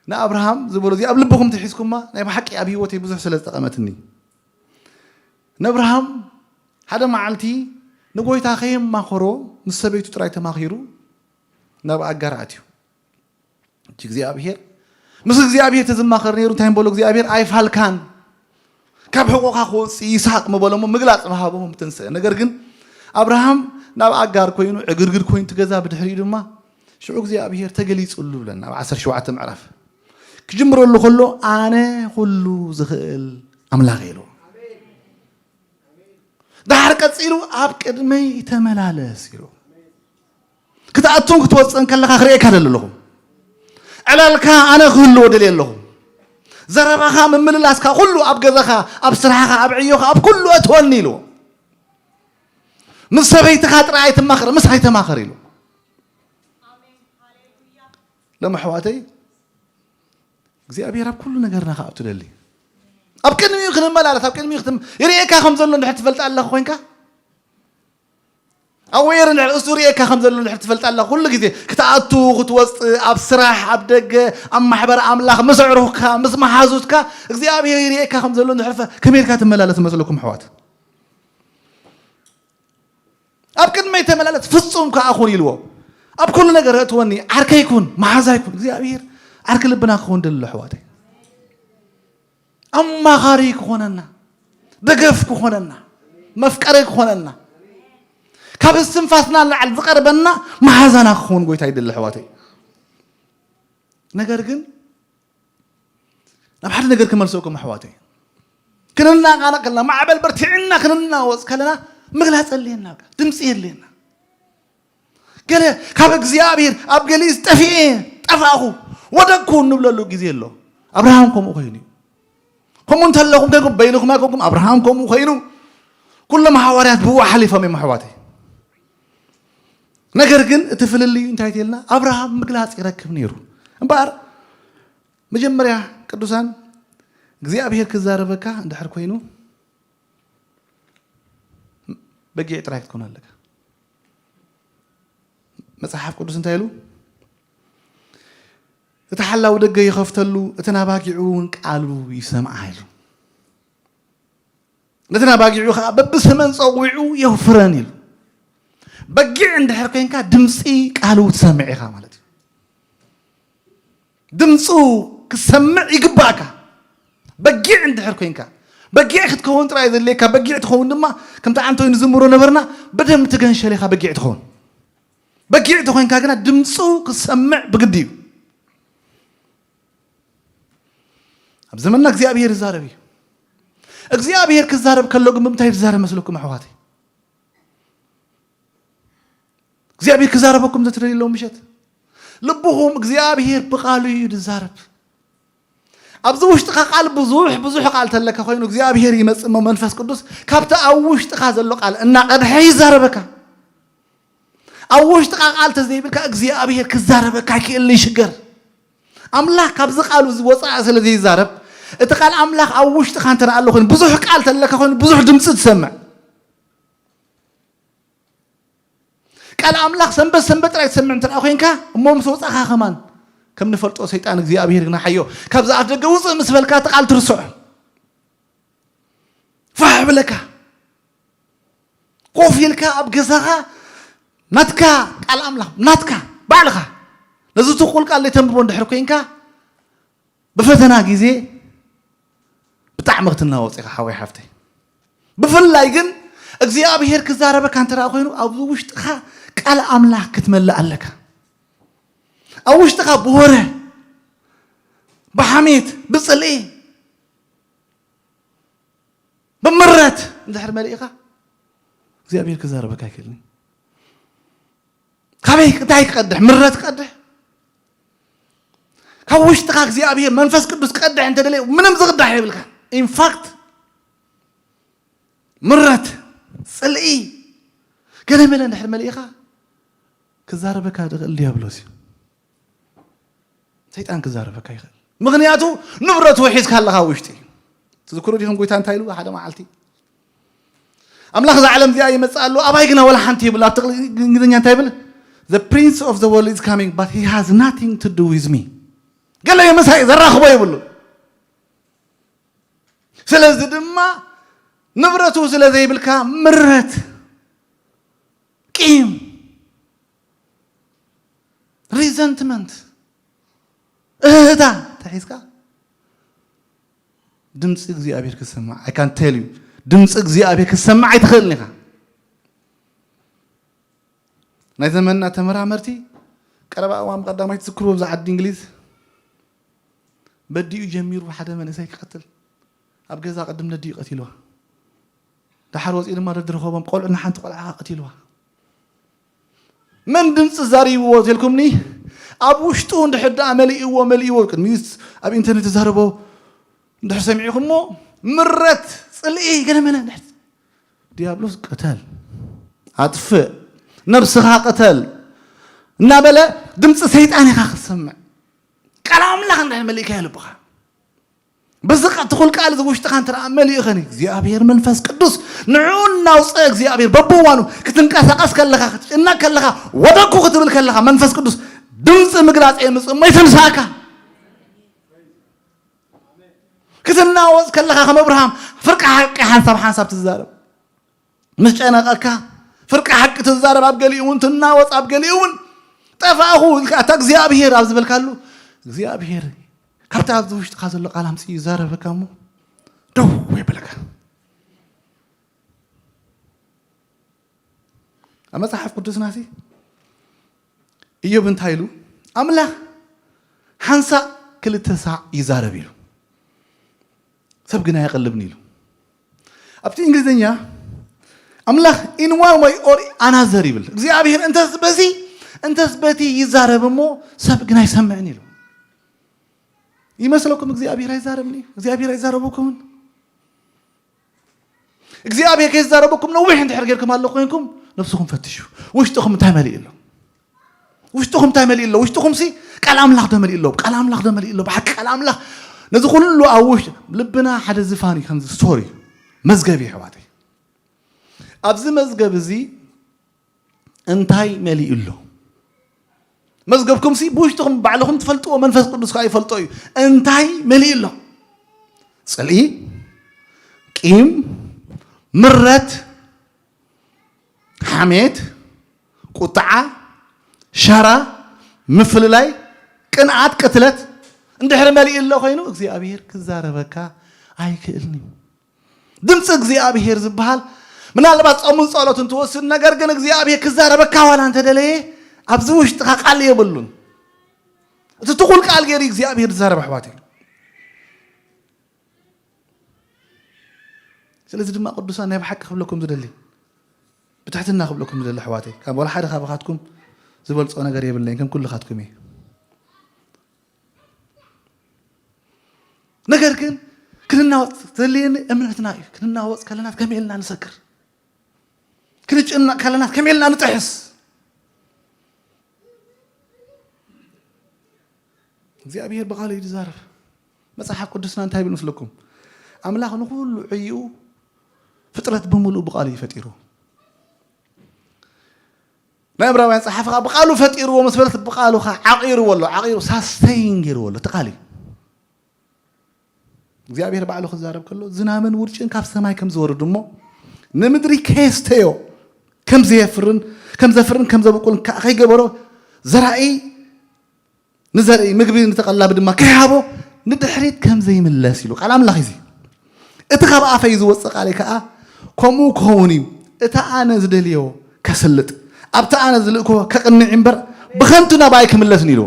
ንኣብርሃም ዝበሎ እዚ ኣብ ልብኹም ተሒዝኩማ ናይ ብሓቂ ኣብ ህይወተይ ብዙሕ ስለ ዝጠቐመትኒ። ንኣብርሃም ሓደ መዓልቲ ንጎይታ ከየማኸሮ ምስ ሰበይቱ ጥራይ ተማኺሩ ናብ ኣጋር ኣትዩ። እቲ እግዚኣብሔር ምስ እግዚኣብሔር ተዝማኸር ነይሩ እንታይ ምበሎ እግዚኣብሔር ኣይፋልካን፣ ካብ ሕቆኻ ክወፅእ ይስሐቅ ምበሎ እሞ ምግላፅ ምሃቦ ምትንስአ። ነገር ግን ኣብርሃም ናብ ኣጋር ኮይኑ ዕግርግር ኮይኑ ትገዛ ብድሕሪኡ ድማ ሽዑ እግዚኣብሔር ተገሊጹሉ ብለና ኣብ ዓሰርተ ሸውዓተ ምዕራፍ። ክጅምረሉ ከሎ ኣነ ኩሉ ዝኽእል ኣምላኽ ኢሉ። ድሓር ቀጺሉ ኣብ ቅድመይ ተመላለስ ኢሉ። ክትኣቱን ክትወፅእን ከለኻ ክርእየካ ደሊ ኣለኹ። ዕላልካ ኣነ ክህልዎ ደልየ ኣለኹ። ዘረባኻ ምምልላስካ ኩሉ ኣብ ገዛኻ፣ ኣብ ስራሕኻ፣ ኣብ ዕዮኻ፣ ኣብ ኩሉ እትወኒ ኢሉ። ምስ ሰበይትኻ ጥራይ ኣይትማኸር፣ ምስ ኣይተማኸር ኢሉ። ሎም ኣሕዋተይ እግዚኣብሔር ኣብ ኩሉ ነገርና ክኣቱ ደሊ። ኣብ ቅድሚኡ ክንመላለስ ኣብ ቅድሚኡ ክትም ይርእየካ ከም ዘሎ እንድሕር ትፈልጥ ኣለኻ ኮይንካ ኣወየር እንድሕር እሱ ርእየካ ከም ዘሎ እንድሕር ትፈልጥ ኣለኻ ኩሉ ግዜ ክትኣቱ ክትወፅእ ኣብ ስራሕ ኣብ ደገ ኣብ ማሕበር ኣምላኽ ምስ ኣዕሩኽካ ምስ መሓዙትካ እግዚኣብሔር ይርእየካ ከም ዘሎ እንድሕር ፈ- ከመይ ኢልካ ትመላለስ መስለኩም ኣሕዋት? ኣብ ቅድመይ ተመላለስ ፍጹም ከኣ ኩን ኢልዎ። ኣብ ኩሉ ነገር እእትወኒ ዓርከይ ኩን መሓዛይ ኩን እግዚኣብሔር ዓርኪ ልብና ክኾን ደሎ ኣሕዋተይ። ኣማኻሪ ክኾነና፣ ደገፍ ክኾነና፣ መፍቀሪ ክኾነና፣ ካብ እስትንፋስና ንላዕሊ ዝቐርበና መሓዛና ክኸውን ጎይታ ይደሊ ኣሕዋተይ። ነገር ግን ናብ ሓደ ነገር ክመልሰኩም ኣሕዋተይ፣ ክንናቃነቅ ከለና ማዕበል በርቲዕና ክንናወፅ ከለና ምግላፅ የድልየና፣ ድምፂ የድልየና። ገለ ካብ እግዚኣብሔር ኣብ ገሊኡ ጠፊኤ ጠፋእኹ ወደቅኩ እንብለሉ ግዜ ኣሎ። ኣብርሃም ከምኡ ኮይኑ እዩ። ከምኡ እንተለኹም ከይኩም በይንኹም ኣይኮንኩም ኣብርሃም ከምኡ ኮይኑ ኩሎም ሃዋርያት ብኡ ሓሊፎም እዮም ኣሕዋተይ። ነገር ግን እቲ ፍልልዩ እንታይ ተልና ኣብርሃም ምግላፅ ይረክብ ነይሩ። እምበኣር መጀመርያ ቅዱሳን እግዚኣብሔር ክዛረበካ እንድሕር ኮይኑ በጊዕ ጥራይ ክትኮን ኣለካ። መጽሓፍ ቅዱስ እንታይ ኢሉ? እቲ ሓላው ደገ ይኸፍተሉ፣ እተን ኣባጊዑ እውን ቃሉ ይሰምዓ ኢሉ። ነተን ኣባጊዑ ከዓ በብስመን ጸዊዑ የውፍረን ኢሉ። በጊዕ እንድሕር ኮይንካ ድምፂ ቃሉ ትሰምዕ ኢኻ ማለት እዩ። ድምፁ ክትሰምዕ ይግባእካ። በጊዕ እንድሕር ኮይንካ በጊዕ ክትከውን ጥራይ ዘድልየካ። በጊዕ ትኸውን ድማ ከምቲ ዓንተወይ ንዝምሮ ነበርና ብደም ትገንሸል ኢኻ በጊዕ ትኸውን። በጊዕ ተኮይንካ ግና ድምፁ ክትሰምዕ ብግዲ እዩ። ኣብ ዘመንና እግዚኣብሔር ይዛረብ እዩ። እግዚኣብሔር ክዛረብ ከሎ ግን ብምንታይ ዝዛረብ መስለኩም ኣሕዋተይ? እግዚኣብሔር ክዛረበኩም ዘትደልዩ ኣለዉ ምሸት ልብኹም እግዚኣብሔር ብቃሉ እዩ ዝዛረብ። ኣብዚ ውሽጥኻ ቃል ብዙሕ ብዙሕ ቃል ተለካ ኮይኑ እግዚኣብሔር ይመጽእ እሞ መንፈስ ቅዱስ ካብቲ ኣብ ውሽጥኻ ዘሎ ቃል እናቐድሐ ይዛረበካ። ኣብ ውሽጥኻ ቃል ተዘይብልካ እግዚኣብሔር ክዛረበካ ይክእል ይሽገር። ኣምላኽ ካብዚ ቃሉ ዝወፃእ ስለ ዘይዛረብ እቲ ቃል ኣምላኽ ኣብ ውሽጥኻ እንተ ኣሎ ኮይኑ ብዙሕ ቃል ተለካ ኮይኑ ብዙሕ ድምፂ ትሰምዕ። ቃል ኣምላኽ ሰንበት ሰንበት ጥራይ ትሰምዕ እንተ ኮይንካ እሞ ምስ ወፃእኻ ከማን ከም ንፈልጦ ሰይጣን እግዚኣብሔር ግና ሓዮ ካብዚ ኣፍ ደገ ውፅእ ምስ በልካ እቲ ቃል ትርስዖ። ፋሕ ብለካ ኮፍ ኢልካ ኣብ ገዛኻ ናትካ ቃል ኣምላኽ ናትካ ባዕልኻ ነዚ ትኩል ቃል ዘይተንብቦ እንድሕር ኮይንካ ብፈተና ግዜ ብጣዕሚ ክትናወፅ ኢኻ ሓወይ ሓፍተይ። ብፍላይ ግን እግዚኣብሔር ክዛረበካ እንተ ኮይኑ ኣብዚ ውሽጥኻ ቃል ኣምላኽ ክትመልእ ኣለካ። ኣብ ውሽጥኻ ብወረ ብሓሜት ብፅልኢ ብምረት እንድሕር መሊእኻ እግዚኣብሔር ክዛረበካ ኣይክእልን። ካበይ እንታይ ክቐድሕ? ምረት ክቐድሕ? ካብ ውሽጥኻ እግዚኣብሔር መንፈስ ቅዱስ ቀድሕ እንተደለየ ምንም ዝቕዳሕ የብልካ። ኢንፋክት ምረት፣ ጽልኢ፣ ገለ መለ እንድሕር መሊእኻ ክዛረበካ ዝኽእል ዲያብሎስ እዩ። ሰይጣን ክዛረበካ ይኽእል። ምኽንያቱ ንብረቱ ሒዝካ ኣለኻ ውሽጢ። ትዝክሩ ዲኹም ጎይታ እንታይ ኢሉ ሓደ መዓልቲ? ኣምላኽ እዛ ዓለም እዚኣ ይመጽእ ኣሎ፣ ኣባይ ግና ወላ ሓንቲ ይብል። ኣብ ትቕሊ እንግሊዝኛ እንታይ ይብል? The prince of the world is coming, but he has nothing to do with me። ገለ ምሳይ ዘራኽቦ የብሉ። ስለዚ ድማ ንብረቱ ስለ ዘይብልካ ምረት፣ ቂም፣ ሪዘንትመንት፣ እህታ ተሒዝካ ድምፂ እግዚኣብሔር ክሰማዕ፣ I can tell you፣ ድምፂ እግዚኣብሔር ክሰማዕ ኣይትኽእልን ኢኻ። ናይ ዘመንና ተመራመርቲ ቀረባ እዋን ብቐዳማይ ትዝክሩ ኣብዚ ዓዲ እንግሊዝ በዲኡ ጀሚሩ ሓደ መንእሰይ ክቐትል ኣብ ገዛ ቅድም ነዲኡ ቀቲልዋ። ደሓር ወፂኡ ድማ ደድረኸቦም ቆልዑ ንሓንቲ ቆልዓ ቀቲልዋ። መን ድምፂ ዛሪብዎ ተልኩምኒ? ኣብ ውሽጡ እንድሕር ደኣ መሊእዎ መሊእዎ ቅድሚ ኣብ ኢንተርኔት ተዛረቦ እንድሕር ሰሚዕኹሞ ምረት፣ ጽልኢ፣ ገለ መለ እንድሕር ዲያብሎስ ቅተል፣ ኣጥፍእ፣ ነብስኻ ቅተል እናበለ ድምፂ ሰይጣን ኢኻ ክትሰምዕ። ቃል ኣምላኽ እንድሕር መሊእካዮ ልብኻ በዚ ቃ-፣ ትኹል ቃል እዚ ውሽጥኻ እንተ ደኣ መሊኡ ኸኒ እግዚኣብሔር መንፈስ ቅዱስ ንዕኡ እናውፅአ እግዚኣብሔር በብእዋኑ ክትንቀሳቐስ ከለኻ፣ ክትጭነቅ ከለኻ፣ ወደኩ ክትብል ከለኻ መንፈስ ቅዱስ ድምፂ ምግላፅ የምፅእ እሞ ይተንስኣካ። ክትናወፅ ከለኻ ከም ኣብርሃም ፍርቂ ሓቂ ሓንሳብ ሓንሳብ ትዛረብ። ምስ ጨነቐካ ፍርቂ ሓቂ ትዛረብ፣ ኣብ ገሊኡ እውን ትናወፅ፣ ኣብ ገሊኡ እውን ጠፋእኹ ኢልካ፣ ኣታ እግዚኣብሔር ኣብ ዝበልካሉ እግዚኣብሔር ካብቲ ኣብዚ ውሽጥኻ ዘሎ ቃል ኣምፅኡ ይዛረበካ እሞ ደው የብለካ። ኣብ መጽሓፍ ቅዱስና ሲ እዮብ እንታይ ኢሉ? ኣምላኽ ሓንሳእ ክልተ ሳዕ ይዛረብ ኢሉ፣ ሰብ ግን ኣየቕልብን ኢሉ። ኣብቲ እንግሊዝኛ ኣምላኽ in one way or another ይብል። እግዚኣብሔር እንተስ በዚ እንተስ በቲ ይዛረብ እሞ ሰብ ግን ኣይሰምዕን ኢሉ። ይመስለኩም እግዚኣብሔር ኣይዛረብን እዩ? እግዚኣብሔር ኣይዛረበኩምን? እግዚኣብሔር ከይዛረበኩም ነዊሕ እንድሕር ጌርኩም ኣሎ ኮይንኩም ነብስኹም ፈትሹ። ውሽጥኹም እንታይ መሊኡ ኣሎ? ውሽጥኹም እንታይ መሊኡ ኣሎ? ውሽጥኹም ሲ ቃል ኣምላኽ ዶ መሊኡ ኣሎ? ቃል ኣምላኽ ዶ መሊኡ ኣሎ? ብሓቂ ቃል ኣምላኽ ነዚ ኩሉ ኣብ ውሽጢ ልብና ሓደ ዝፋን እዩ፣ ከምዚ ስቶሪ መዝገብ እዩ ኣሕዋተይ። ኣብዚ መዝገብ እዚ እንታይ መሊኡ ኣሎ? መዝገብኩም ሲ ብውሽጥኹም ባዕልኹም ትፈልጥዎ፣ መንፈስ ቅዱስ ከዓ ይፈልጦ እዩ። እንታይ መሊኡ ኣሎ? ጽልኢ፣ ቂም፣ ምረት፣ ሓሜት፣ ቁጥዓ፣ ሸራ፣ ምፍልላይ፣ ቅንኣት፣ ቅትለት እንድሕር መሊኡ ኣሎ ኮይኑ እግዚኣብሔር ክዛረበካ ኣይክእልን እዩ። ድምፂ እግዚኣብሔር ዝበሃል ምናልባት ጾምን ጸሎትን ትወስድ፣ ነገር ግን እግዚኣብሔር ክዛረበካ ዋላ እንተደለየ ኣብዚ ውሽጥኻ ቃል የብሉን። እቲ ትኹል ቃል ገይሩ እግዚኣብሔር ዝዛረብ ኣሕዋት እዩ። ስለዚ ድማ ቅዱሳን ናይ ብሓቂ ክብለኩም ዝደሊ፣ ብትሕትና ክብለኩም ዝደሊ ኣሕዋተይ፣ ካብ ወላ ሓደ ካባኻትኩም ዝበልጾ ነገር የብለይን፣ ከም ኩልኻትኩም እየ። ነገር ግን ክንናወጽ ዘድልየኒ እምነትና እዩ። ክንናወጽ ከለና ከመይ ኢልና ንሰክር? ክንጭነቕ ከለና ከመይ ኢልና ንጥሕስ? እግዚኣብሔር ብቓሉ እዩ ዝዛረብ። መጽሓፍ ቅዱስና እንታይ ይብል መስለኩም? ኣምላኽ ንኹሉ ዕይኡ ፍጥረት ብምሉኡ ብቓሉ እዩ ፈጢሩ። ናይ ዕብራውያን ጸሓፊ ኸዓ ብቓሉ ፈጢርዎ ምስ በለት ብቓሉ ኸዓ ዓቒርዎ ኣሎ። ዓቒሩ ሳስተይን ገይርዎ ኣሎ። እቲ ቃል እዩ። እግዚኣብሔር ባዕሉ ክዛረብ ከሎ ዝናምን ውርጭን ካብ ሰማይ ከም ዝወርድ እሞ ንምድሪ ከየስተዮ ከም ዘየፍርን ከም ዘፍርን ከም ዘብቁልን ከ-፣ ከይገበሮ ዘራኢ ንዘርኢ ምግቢ ንተቐላቢ ድማ ከይሃቦ ንድሕሪት ከም ዘይምለስ ኢሉ ቃል ኣምላኽ እዚ። እቲ ካብ ኣፈይ ዝወፅእ ቃለይ ከዓ ከምኡ ክኸውን እዩ። እቲ ኣነ ዝደልዮ ከስልጥ ኣብቲ ኣነ ዝልእኮ ከቕንዕ እምበር ብኸንቱ ናባይ ክምለስን ኢልዎ።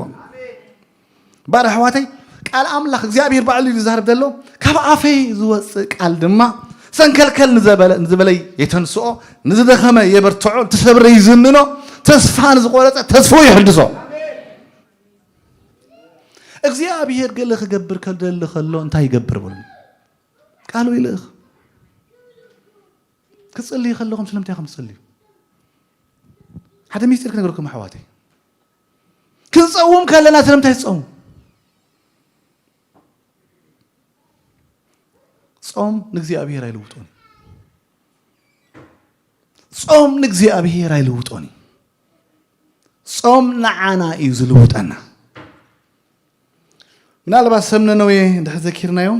ባር ኣሕዋተይ ቃል ኣምላኽ እግዚኣብሔር ባዕሉ እዩ ዝዛረብ ዘሎ። ካብ ኣፈይ ዝወፅእ ቃል ድማ ተንከልከል ንዘበለ- ንዝበለ የተንስኦ፣ ንዝደኸመ የበርትዖ፣ ንተሰብረ ይዝንኖ፣ ተስፋ ንዝቆረጸ ተስፋ ይሕድሶ። እግዚኣብሔር ገለ ክገብር ከደሊ ከሎ እንታይ ይገብር? በሉ። ቃሉ ይልእኽ። ክትጽልዩ ከለኹም ስለምንታይ ኢኹም ትጽልዩ? ሓደ ሚስጢር ክነግረኩም ኣሕዋተይ። ክንጸውም ከለና ስለምንታይ ትጸሙ? ጾም ንእግዚኣብሔር ኣይልውጦን እዩ። ጾም ንእግዚኣብሔር ኣይልውጦን እዩ። ጾም ንዓና እዩ ዝልውጠና። ምናልባት ሰብ ነነዌ እንድሕር ዘኪርናዮም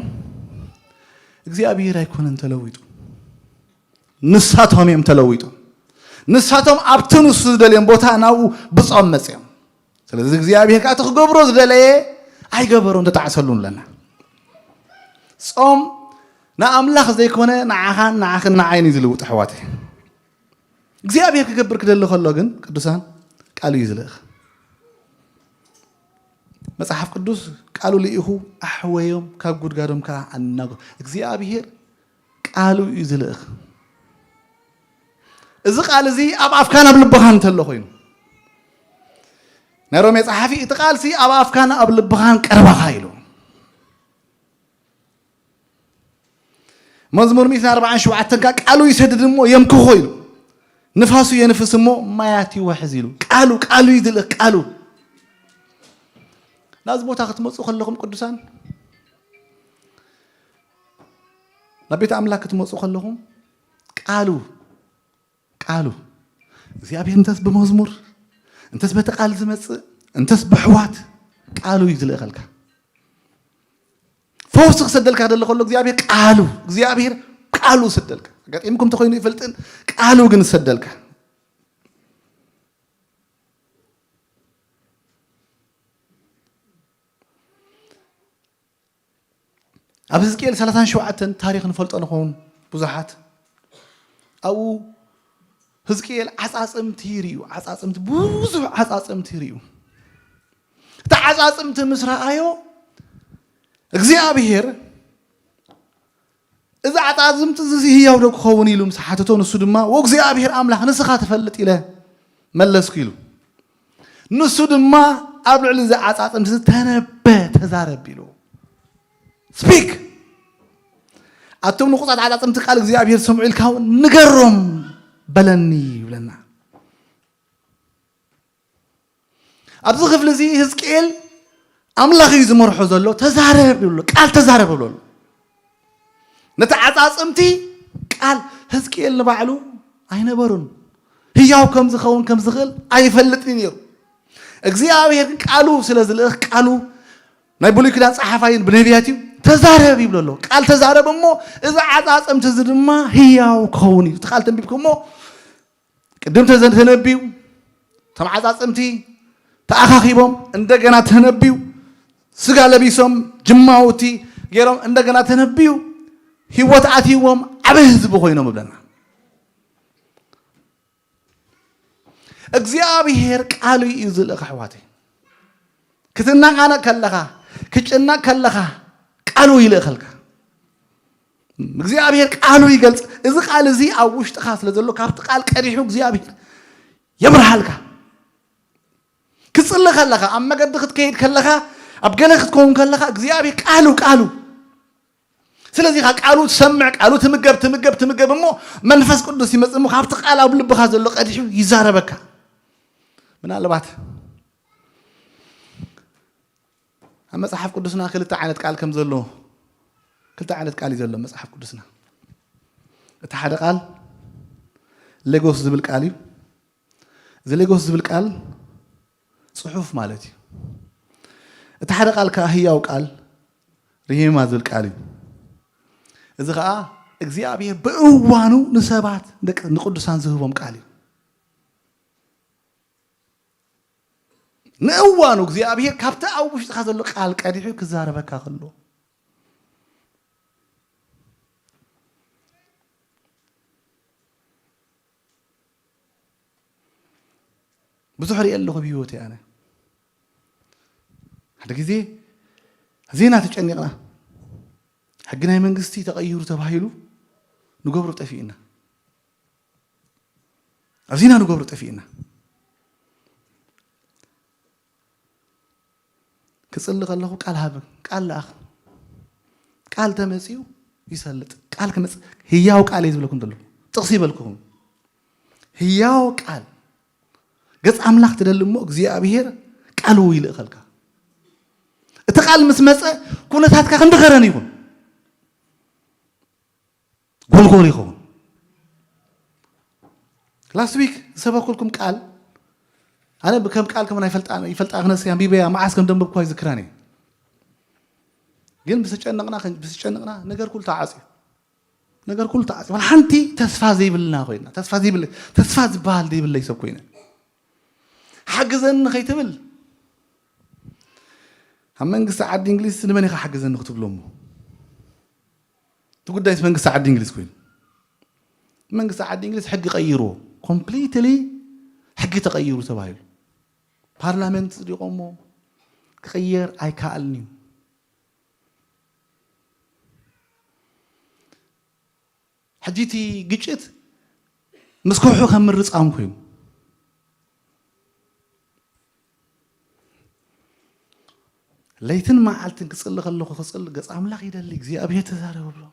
እግዚኣብሔር ኣይኮነን ተለዊጡ፣ ንሳቶም እዮም ተለዊጡ። ንሳቶም ኣብቲ ንሱ ዝደልዮም ቦታ ናብኡ ብጾም መጽዮም። ስለዚ እግዚኣብሔር ከዓ እቲ ክገብሮ ዝደለየ ኣይገበሮን፣ ተጣዕሰሉ ኣለና። ጾም ንኣምላኽ ዘይኮነ ንዓኻን ንዓኽን ንዓይን እዩ ዝልውጥ ኣሕዋተይ። እግዚኣብሔር ክገብር ክደሊ ከሎ ግን ቅዱሳን ቃሉ እዩ ዝልእኽ። መጽሓፍ ቅዱስ ቃሉ ልኢኹ ኣሕወዮም፣ ካብ ጉድጋዶም ከዓ ኣናጎ እግዚኣብሔር ቃሉ እዩ ዝልእኽ። እዚ ቃል እዚ ኣብ ኣፍካን ኣብ ልብኻን እንተሎ ኮይኑ፣ ናይ ሮሜ ጸሓፊ እቲ ቃልሲ ኣብ ኣፍካን ኣብ ልብኻን ቀረባኻ ኢሉ። መዝሙር ሚእትን ኣርባዓን ሸውዓተን ከዓ ቃሉ ይሰድድ እሞ የምክኾ ኢሉ፣ ንፋሱ የንፍስ እሞ ማያት ይወሕዝ ኢሉ። ቃሉ ቃሉ እዩ ዝልእኽ ቃሉ። ናብዚ ቦታ ክትመፁ ከለኹም ቅዱሳን፣ ናብ ቤት ኣምላክ ክትመፁ ከለኹም ቃሉ ቃሉ እግዚኣብሔር እንተስ ብመዝሙር እንተስ በቲ ቃል ዝመፅእ እንተስ ብሕዋት ቃሉ እዩ ዝልእኸልካ። ፈውሲ ክሰደልካ ደሎ ከሎ እግዚኣብሔር ቃሉ እግዚኣብሔር ቃሉ ሰደልካ። ኣጋጢምኩም ተኮይኑ ይፈልጥን ቃሉ ግን ሰደልካ። ኣብ ህዝቅኤል ሰላሳን ሸውዓተን ታሪኽ ንፈልጦ ንኸውን ብዙሓት። ኣብኡ ህዝቅኤል ዓጻጽምቲ ይርእዩ፣ ዓጻጽምቲ፣ ብዙሕ ዓጻጽምቲ ይርእዩ። እቲ ዓጻጽምቲ ምስ ረኣዮ እግዚኣብሔር፣ "እዚ ዓጻጽምቲ እዚ ህያው ዶ ክኸውን?" ኢሉ ምስ ሓተቶ፣ ንሱ ድማ፣ "ወእግዚኣብሔር ኣምላኽ ንስኻ ትፈልጥ" ኢለ መለስኩ ኢሉ። ንሱ ድማ ኣብ ልዕሊ እዚ ዓጻጽምቲ እዚ ተነበ፣ ተዛረብ ኢሉ። ስፒክ። ኣቶም ንቑጻት ዓጻጽምቲ ቃል እግዚኣብሔር ዝሰምዑ ኢልካ እውን ንገሮም በለኒ ይብለና። ኣብዚ ክፍሊ እዚ ህዝቅኤል ኣምላኽ እዩ ዝመርሖ ዘሎ። ተዛረብ ይብሎ፣ ቃል ተዛረብ ይብሎ። ነቲ ዓጻጽምቲ ቃል ህዝቅኤል ንባዕሉ ኣይነበሩን። ህያው ከም ዝኸውን ከም ዝኽእል ኣይፈልጥን ነይሩ። እግዚኣብሔር ግን ቃሉ ስለ ዝልእኽ ቃሉ ናይ ብሉይ ኪዳን ጸሓፋይን ብነቢያት እዩ። ተዛረብ ይብሎ ኣሎ። ቃል ተዛረብ እሞ እዚ ዓጻጽምቲ እዚ ድማ ህያው ክኸውን እዩ። እቲ ቃል ተንቢብኩሞ ቅድም ተዘ- ተነብዩ፣ እቶም ዓጻጽምቲ ተኣኻኺቦም እንደገና ተነብዩ፣ ስጋ ለቢሶም ጅማውቲ ገይሮም እንደገና ተነብዩ፣ ህይወት ኣትይዎም ዓቢ ህዝቢ ኮይኖም እብለና። እግዚኣብሔር ቃሉ እዩ ዝልእኽ ኣሕዋተይ። ክትናቓነቕ ከለኻ፣ ክጭነቕ ከለኻ ቃሉ ይልእኸልካ። እግዚኣብሔር ቃሉ ይገልጽ። እዚ ቃል እዚ ኣብ ውሽጥኻ ስለ ዘሎ ካብቲ ቃል ቀዲሑ እግዚኣብሔር የብርሃልካ። ክትጽሊ ከለኻ፣ ኣብ መገዲ ክትከይድ ከለኻ፣ ኣብ ገለ ክትከውን ከለኻ እግዚኣብሔር ቃሉ ቃሉ ስለዚ ኢኻ ቃሉ ትሰምዕ፣ ቃሉ ትምገብ፣ ትምገብ፣ ትምገብ እሞ መንፈስ ቅዱስ ይመጽእ እሞ ካብቲ ቃል ኣብ ልብኻ ዘሎ ቀዲሑ ይዛረበካ። ምናልባት ኣብ መጽሓፍ ቅዱስና ክልተ ዓይነት ቃል ከም ዘሎ፣ ክልተ ዓይነት ቃል እዩ ዘሎ መጽሓፍ ቅዱስና። እቲ ሓደ ቃል ሌጎስ ዝብል ቃል እዩ። እዚ ሌጎስ ዝብል ቃል ጽሑፍ ማለት እዩ። እቲ ሓደ ቃል ከኣ ህያው ቃል ርሂማ ዝብል ቃል እዩ። እዚ ኸኣ እግዚኣብሔር ብእዋኑ ንሰባት ደቂ ንቅዱሳን ዝህቦም ቃል እዩ። ንእዋኑ እግዚኣብሔር ካብቲ ኣብ ውሽጥኻ ዘሎ ቃል ቀዲሑ ክዛረበካ ከሎ ብዙሕ ሪኤ ኣለኹ ብህይወተይ ኣነ። ሓደ ግዜ ዜና ተጨኒቕና፣ ሕጊ ናይ መንግስቲ ተቐይሩ ተባሂሉ ንገብሮ ጠፊእና። ኣብዚና ንገብሮ ጠፊእና። ክጽሊ ከለኹ ቃል ሃብ፣ ቃል ለኣኽ። ቃል ተመጺኡ ይሰልጥ። ቃል ክመጽእ ህያው ቃል እየ ዝብለኩም ዘለኹ። ጥቕሲ ይበልኩኹም። ህያው ቃል ገጽ ኣምላኽ ትደሊ እሞ እግዚኣብሔር ቃሉ ይልእኸልካ። እቲ ቃል ምስ መጸ ኩነታትካ ክንዲ ከረን ይኹን። ጎልጎል ይኸውን። ላስት ዊክ ዝሰበኩልኩም ቃል ኣነ ከም ቃል ከመን ይፈልጣ ይፈልጣ ክነስ ኣንቢበያ መዓስ ከም ደንበብኳ ይዝክራን እየ። ግን ብስጨነቕና ብስጨነቕና ነገር ኩሉ ተዓፅዩ ነገር ኩሉ ተዓፅዩ ሓንቲ ተስፋ ዘይብልና ኮይና ተስፋ ዘይብለ ተስፋ ዝበሃል ዘይብለይ ሰብ ኮይነ ሓግዘኒ ከይትብል ኣብ መንግስቲ ዓዲ እንግሊዝ ንመን ኢኻ ሓግዘኒ ክትብሎ እሞ እቲ ጉዳይስ መንግስቲ ዓዲ እንግሊዝ ኮይኑ መንግስቲ ዓዲ እንግሊዝ ሕጊ ቀይርዎ ኮምፕሊትሊ ሕጊ ተቀይሩ ተባሂሉ ፓርላመንት ፅዲቆሞ ክቅየር ኣይከኣልን እዩ ሕጂ እቲ ግጭት ምስ ከውሑ ከም ምርፃም ኮይኑ ለይትን መዓልትን ክፅሊ ከለኹ ክፅሊ ገፅ ኣምላኽ ይደሊ እግዚኣብሔር ተዛረብ ብሎ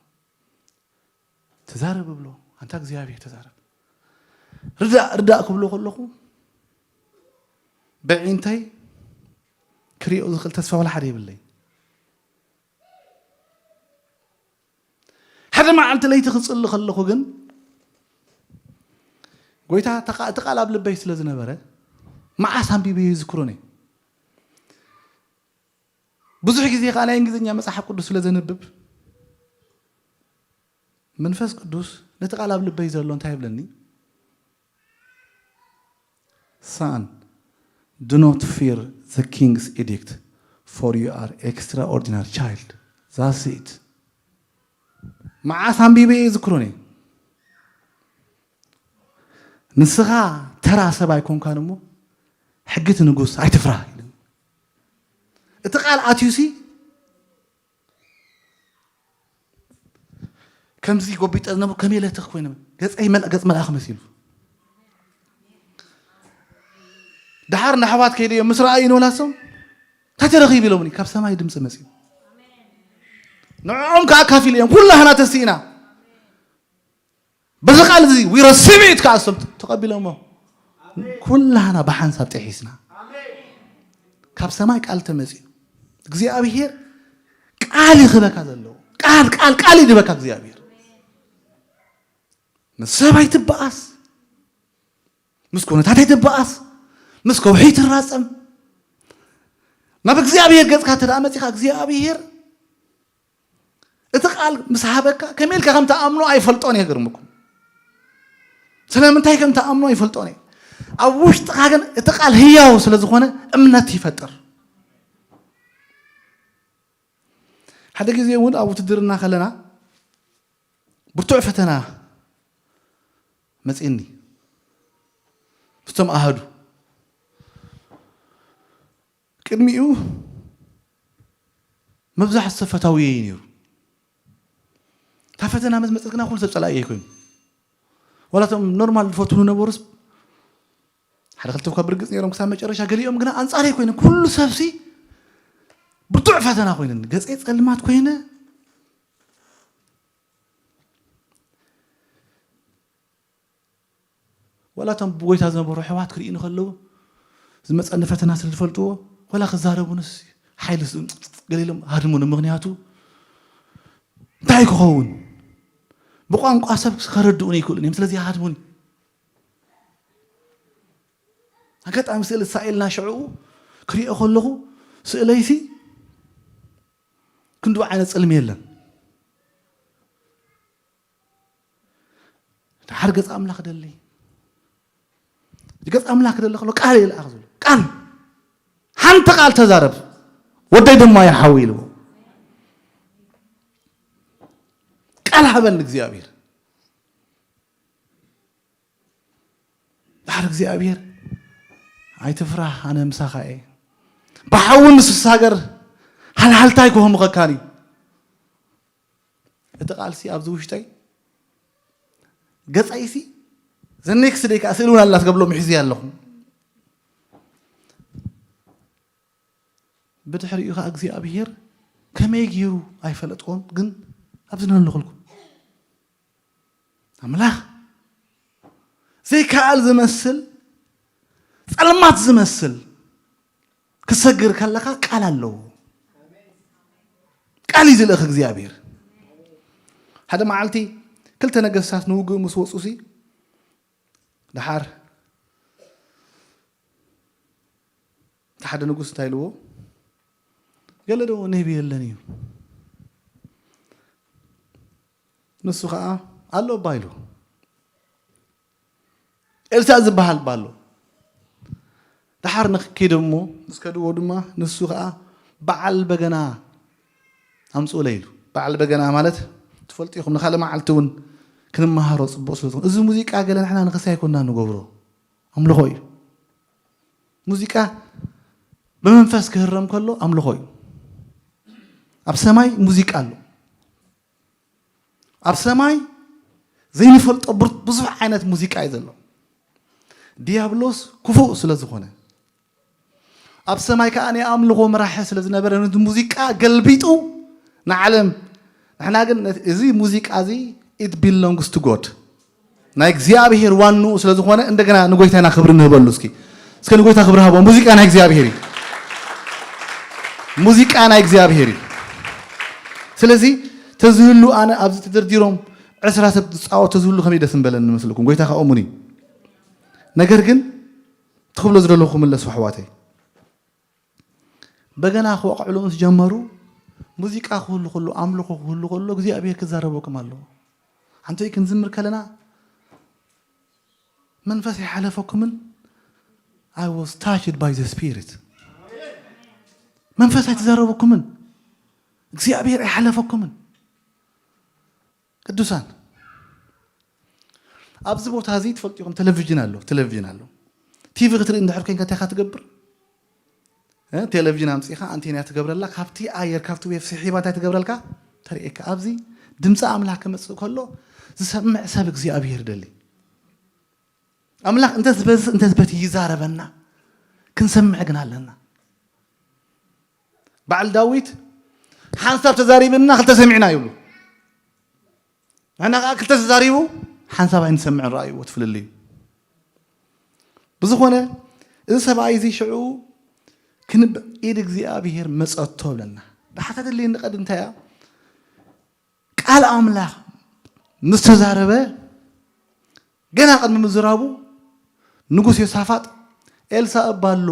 ተዛረብ ብሎ ኣንታ እግዚኣብሔር ተዛረብ ርዳእ ርዳእ ክብሎ ከለኹ ብዒንተይ ክሪኦ ዝኽእል ተስፋ ዋላ ሓደ የብለይ ሓደ መዓልቲ ለይቲ ክፅሊ ከለኹ ግን ጎይታ እቲ ቃል ኣብ ልበይ ስለ ዝነበረ መዓስ ኣንቢበ ይዝክሮን እየ ብዙሕ ግዜ ከዓ ናይ እንግሊዝኛ መፅሓፍ ቅዱስ ስለ ዘንብብ መንፈስ ቅዱስ ነቲ ቃል ኣብ ልበይ ዘሎ እንታይ ይብለኒ Son, do not fear the king's edict, for you are extraordinary child. That's it. መዓስ ኣንቢበ እየ ዝክሮን እየ ንስኻ ተራ ሰብ ኣይኮንካን እሞ ሕጊ እቲ ንጉስ ኣይትፍራ ኢሉ እቲ ቃል ኣትዩሲ ከምዚ ጎቢጠ ዝነበርኩ ከመይ ኢለ ትኽ ኮይነ ገፀይ መልእ ገፅ መልኣኽ መሲሉ ደሓር ንኣሕዋት ከይደ እዮም ምስ ረኣዩ ንወላሶም እንታይ ተረኺቡ ኢሎምኒ ካብ ሰማይ ድምፂ መፂኡ ንዕኦም ከዓ ካፊል እዮም ኩላህና ተስኢና በዚ ቃል እዚ we receive it ከዓ እሶም ተቐቢሎሞ ኩላህና ብሓንሳብ ጥሒስና ካብ ሰማይ ቃል ተመፅኡ እግዚኣብሄር ቃል ይኽበካ ዘለዎ ቃል ቃል ቃል ይድበካ እግዚኣብሄር ምስ ሰብ ኣይትበኣስ ምስ ኩነታት ኣይትበኣስ ምስ ከውሒ ኣይትራፀም ናብ እግዚኣብሄር ገፅካ ተደኣ መፂኻ እግዚኣብሄር እቲ ቃል ምስ ሃበካ ከመይ ኢልካ ከም ተኣምኖ ኣይፈልጦን እየ ገርምኩም ስለምንታይ ከም ተኣምኖ ኣይፈልጦን እየ ኣብ ውሽጥኻ ግን እቲ ቃል ህያው ስለ ዝኾነ እምነት ይፈጥር ሓደ ግዜ እውን ኣብ ውትድርና ከለና ብርቱዕ ፈተና መፅኒ ምስቶም ኣሃዱ ቅድሚኡ መብዛሕቱ ሰብ ፈታውየ እዩ ነይሩ እታ ፈተና ምስ መፀት ግና ኩሉ ሰብ ፀላእየ ኮይኑ ዋላቶም ኖርማል ዝፈትኑ ነበሩስ ሓደ ክልተ እኳ ብርግፅ ነይሮም ክሳብ መጨረሻ ገሊኦም ግና ኣንፃረይ ኮይነ ኩሉ ሰብሲ ብርቱዕ ፈተና ኮይነ ገፀ ፀልማት ኮይነ ዋላ እቶም ብጎይታ ዝነበሩ ኣሕዋት ክርእዩ ከለዉ ዝመፀኒ ፈተና ስለ ዝፈልጥዎ ዋላ ክዛረቡንስ ሓይሊ ገሊሎም ሃድሙኒ ምክንያቱ እንታይ ክኸውን ብቋንቋ ሰብ ከረድኡኒ ይክእሉን እዮም ስለዚ ሃድሙኒ ኣጋጣሚ ስእሊ ሳኤልና ሽዕኡ ክሪኦ ከለኹ ስእለይሲ ክንዱ ዓይነት ፅልሚ የለን ድሓር ገፅ ኣምላኽ ደሊ ገፅ ኣምላኽ ክደሊ ከሎ ቃል ይልኣኽ ዝብሎ ቃል ሓንቲ ቃል ተዛረብ ወደይ ድማ ይሓዊ ኢልዎ ቃል ሃበኒ እግዚኣብሔር ድሓር እግዚኣብሔር ኣይትፍራህ ኣነ ምሳኻ እየ ብሓዊ ምስ ዝሳገር ሃልሃልታይ ክህምኸካን እዩ እቲ ቃልሲ ኣብዚ ውሽጠይ ገጻይሲ ዘኔክስ ደይ ከዓ ስእሊ እውን ኣላት ገብሎም ሒዝያ ኣለኹ። ብድሕሪኡ ከዓ እግዚኣብሔር ከመይ ገይሩ ኣይፈለጥኩን፣ ግን ኣብዚ ነለኹልኩም ኣምላኽ ዘይከኣል ዝመስል፣ ጸልማት ዝመስል ክሰግር ከለኻ ቃል ኣለዎ። ቃል እዩ ዝልእኽ እግዚኣብሔር። ሓደ መዓልቲ ክልተ ነገስታት ንውግእ ምስ ወፁ ሲ፣ ደሓር እቲ ሓደ ንጉስ እንታይ ኢልዎ? ገለ ዶ ነቢ የለን እዩ? ንሱ ኸዓ ኣሎ እባ ኢሉ። ኤልሳዕ ዝበሃል እባ ኣሎ። ደሓር ንክከይደ እሞ ምስ ከድዎ ድማ ንሱ ኸዓ በዓል በገና ኣምፅኡለ ኢሉ። በዓል በገና ማለት ትፈልጡ ኢኹም፣ ንካልእ መዓልቲ እውን ክንመሃሮ ፅቡቕ ስለ ዝኾነ፣ እዚ ሙዚቃ ገለ ንሕና ንክሲ ኣይኮና ንገብሮ፣ ኣምልኾ እዩ። ሙዚቃ ብመንፈስ ክህረም ከሎ ኣምልኾ እዩ። ኣብ ሰማይ ሙዚቃ ኣሎ። ኣብ ሰማይ ዘይንፈልጦ ብር-፣ ብዙሕ ዓይነት ሙዚቃ እዩ ዘሎ። ዲያብሎስ ክፉእ ስለ ዝኾነ፣ ኣብ ሰማይ ከዓ ናይ ኣምልኾ መራሒ ስለ ዝነበረ፣ ነቲ ሙዚቃ ገልቢጡ ንዓለም፣ ንሕና ግን ነቲ፣ እዚ ሙዚቃ እዚ it belongs to God፣ ናይ እግዚኣብሔር ዋንኡ ስለ ዝኾነ፣ እንደገና ንጎይታና ክብሪ ንህበሉ። እስኪ፣ እስኪ ንጎይታ ክብሪ ሃቦ። ሙዚቃ ናይ እግዚኣብሔር እዩ። ሙዚቃ ናይ እግዚኣብሔር እዩ። ስለዚ ተዝህሉ፣ ኣነ ኣብዚ ተደርዲሮም ዕስራ ሰብ ዝፃወት ተዝህሉ ከመይ ደስ ምበለኒ መስልኩም? ጎይታ ከኣ እሙን እዩ። ነገር ግን ትኽብሎ ዝደለኹ ክምለሱ ኣሕዋተይ። በገና ክወቕዕሉ ምስ ጀመሩ፣ ሙዚቃ ክህሉ ከሎ፣ ኣምልኾ ክህሉ ከሎ እግዚኣብሔር ክዛረበኩም ኣለዎ። ሓንቲ ወይ ክንዝምር ከለና መንፈስ ኣይሓለፈኩምን? I was touched by the Spirit። መንፈስ ኣይተዛረበኩምን? እግዚኣብሔር ኣይሓለፈኩምን? ቅዱሳን፣ ኣብዚ ቦታ እዚ ትፈልጡ ኢኹም፣ ቴሌቪዥን ኣሎ፣ ቴሌቪዥን ኣሎ። ቲቪ ክትርኢ እንድሕር ኮንካ እንታይ ኢኻ ትገብር? እ፣ ቴሌቪዥን ኣምጺኻ ኣንቴና ትገብረላ፣ ካብቲ ኣየር፣ ካብቲ ዌቭ ስሒባ እንታይ ትገብረልካ? ተርእየካ። ኣብዚ ድምፂ ኣምላኽ ክመጽእ ከሎ ዝሰምዕ ሰብ እግዚኣብሔር ይደሊ። ኣምላኽ እንተዝበዝህ እንተዝበት ይዛረበና፣ ክንሰምዕ ግን ኣለና። በዓል ዳዊት ሓንሳብ ተዛሪብና ክልተ ሰሚዕና ይብሉ። ንሕና ከዓ ክልተ ተዛሪቡ ሓንሳብ ኣይንሰምዕን። ረኣይዎ እቲ ፍልልዩ። ብዝኾነ እዚ ሰብኣይ እዚ ሽዑ ክንብ-፣ ኢድ እግዚኣብሔር መጸቶ ብለና። ብሓታ ተድልየኒ ቀድ እንታይ እያ? ቃል ኣምላኽ ምስ ተዛረበ ገና ቅድሚ ምዝራቡ ንጉስ ዮሳፋጥ ኤልሳእ እባ ኣሎ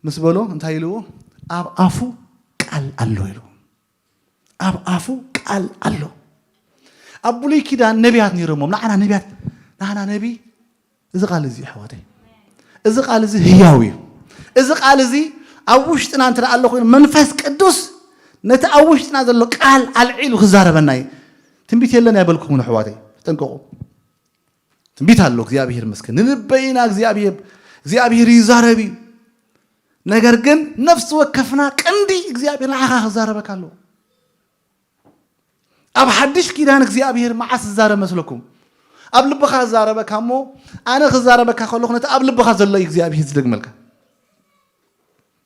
ምስ በሎ እንታይ ኢልዎ? ኣብ ኣፉ ቃል ኣሎ ኢልዎ። ኣብ ኣፉ ቃል ኣሎ። ኣብ ብሉይ ኪዳን ነቢያት ነይሮሞም። ንዓና ነቢያት፣ ንዓና ነቢ፣ እዚ ቃል እዚ ኣሕዋተይ፣ እዚ ቃል እዚ ህያው እዩ። እዚ ቃል እዚ ኣብ ውሽጥና እንተ ደኣ ኣሎ ኮይኑ መንፈስ ቅዱስ ነቲ ኣብ ውሽጥና ዘሎ ቃል ኣልዒሉ ክዛረበና እዩ። ትንቢት የለን ኣይበልኩምን ኣሕዋተይ፣ ተጠንቀቑ። ትንቢት ኣሎ፣ እግዚኣብሔር ይመስገን። ንልበይና እግዚኣብሔር፣ እግዚኣብሔር ይዛረብ እዩ። ነገር ግን ነፍሲ ወከፍና ቀንዲ እግዚኣብሔር ንዓኻ ክዛረበካ ኣለዎ። ኣብ ሓድሽ ኪዳን እግዚኣብሔር መዓስ ዝዛረብ መስለኩም? ኣብ ልብኻ ዝዛረበካ እሞ፣ ኣነ ክዛረበካ ከለኹ ነቲ ኣብ ልብኻ ዘሎ እዩ እግዚኣብሔር ዝደግመልካ።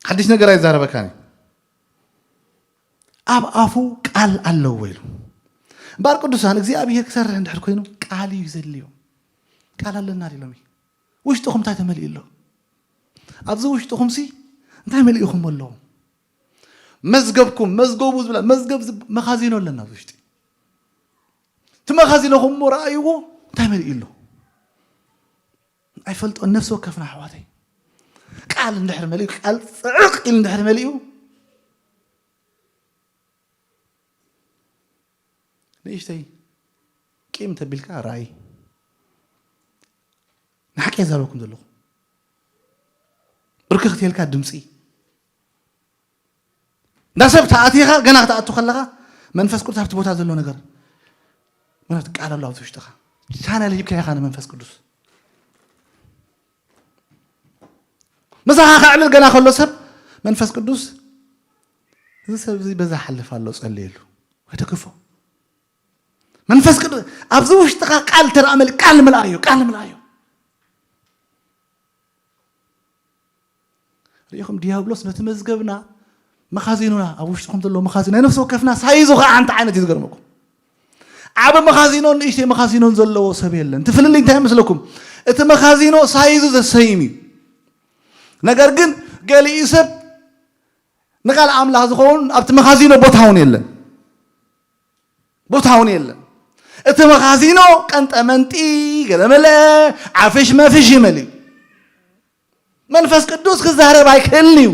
ሓድሽ ነገር ኣይዛረበካን እዩ። ኣብ ኣፉ ቃል ኣለዎ ኢሉ። እምበኣር ቅዱሳን፣ እግዚኣብሔር ክሰርሕ እንድሕር ኮይኑ ቃል እዩ ዘድልዮ። ቃል ኣለና ድሎም እዩ። ውሽጥኹም እንታይ ተመሊኡ ኣሎ? ኣብዚ ውሽጥኹምሲ እንታይ መሊእኹም ኣለዎ? መዝገብኩም፣ መዝገቡ ዝብላ፣ መዝገብ ዝብ-፣ መኻዚኖ ኣለና ኣብዚ ውሽጢ። እቲ መኻዚኖኹም እሞ ረኣይዎ፣ እንታይ መሊኡ ኣሎ? ኣይፈልጦን፣ ነፍሲ ወከፍና ኣሕዋተይ። ቃል እንድሕር መሊኡ፣ ቃል ጽዕቕ ኢሉ እንድሕር መሊኡ፣ ንእሽተይ ቂም ተቢልካ ራእይ። ንሓቂ እየ ዛረበኩም ዘለኹ። ብርክኽ ትልካ ድምፂ። እንዳ ሰብ ተኣቲኻ ገና ክትኣቱ ከለኻ መንፈስ ቅዱስ ኣብቲ ቦታ ዘሎ ነገር። ምክንያቱ ቃል ኣሎ ኣብዚ ውሽጥኻ። ቻነል ሂብካ ኢኻ ንመንፈስ ቅዱስ። ምሳኻ ከዕልል ገና ከሎ ሰብ መንፈስ ቅዱስ፣ እዚ ሰብ እዚ በዛ ሓልፍ ኣሎ፣ ጸልየሉ። ወይ ተክፎ። መንፈስ ቅዱስ ኣብዚ ውሽጥኻ ቃል ተራእመል ቃል ምልኣዮ ቃል ምልኣዮ። ርኢኹም፣ ዲያብሎስ ነቲ መዝገብና መኻዚኖና፣ ኣብ ውሽጥኹም ዘለዎ መኻዚኖ ናይ ነፍሲ ወከፍና ሳይዙ ከዓ ሓንቲ ዓይነት እዩ። ዝገርመኩም፣ ዓቢ መኻዚኖን ንእሽተይ መኻዚኖን ዘለዎ ሰብ የለን። እቲ ፍልልይ እንታይ ይመስለኩም? እቲ መኻዚኖ ሳይዙ ዘሰይም እዩ። ነገር ግን ገሊኡ ሰብ ንቃል ኣምላኽ ዝኸውን ኣብቲ መኻዚኖ ቦታ እውን የለን፣ ቦታ እውን የለን። እቲ መኻዚኖ ቀንጠመንጢ፣ ገለመለ፣ ዓፍሽ መፍሽ ይመል እዩ። መንፈስ ቅዱስ ክዛረብ ኣይክእልን እዩ።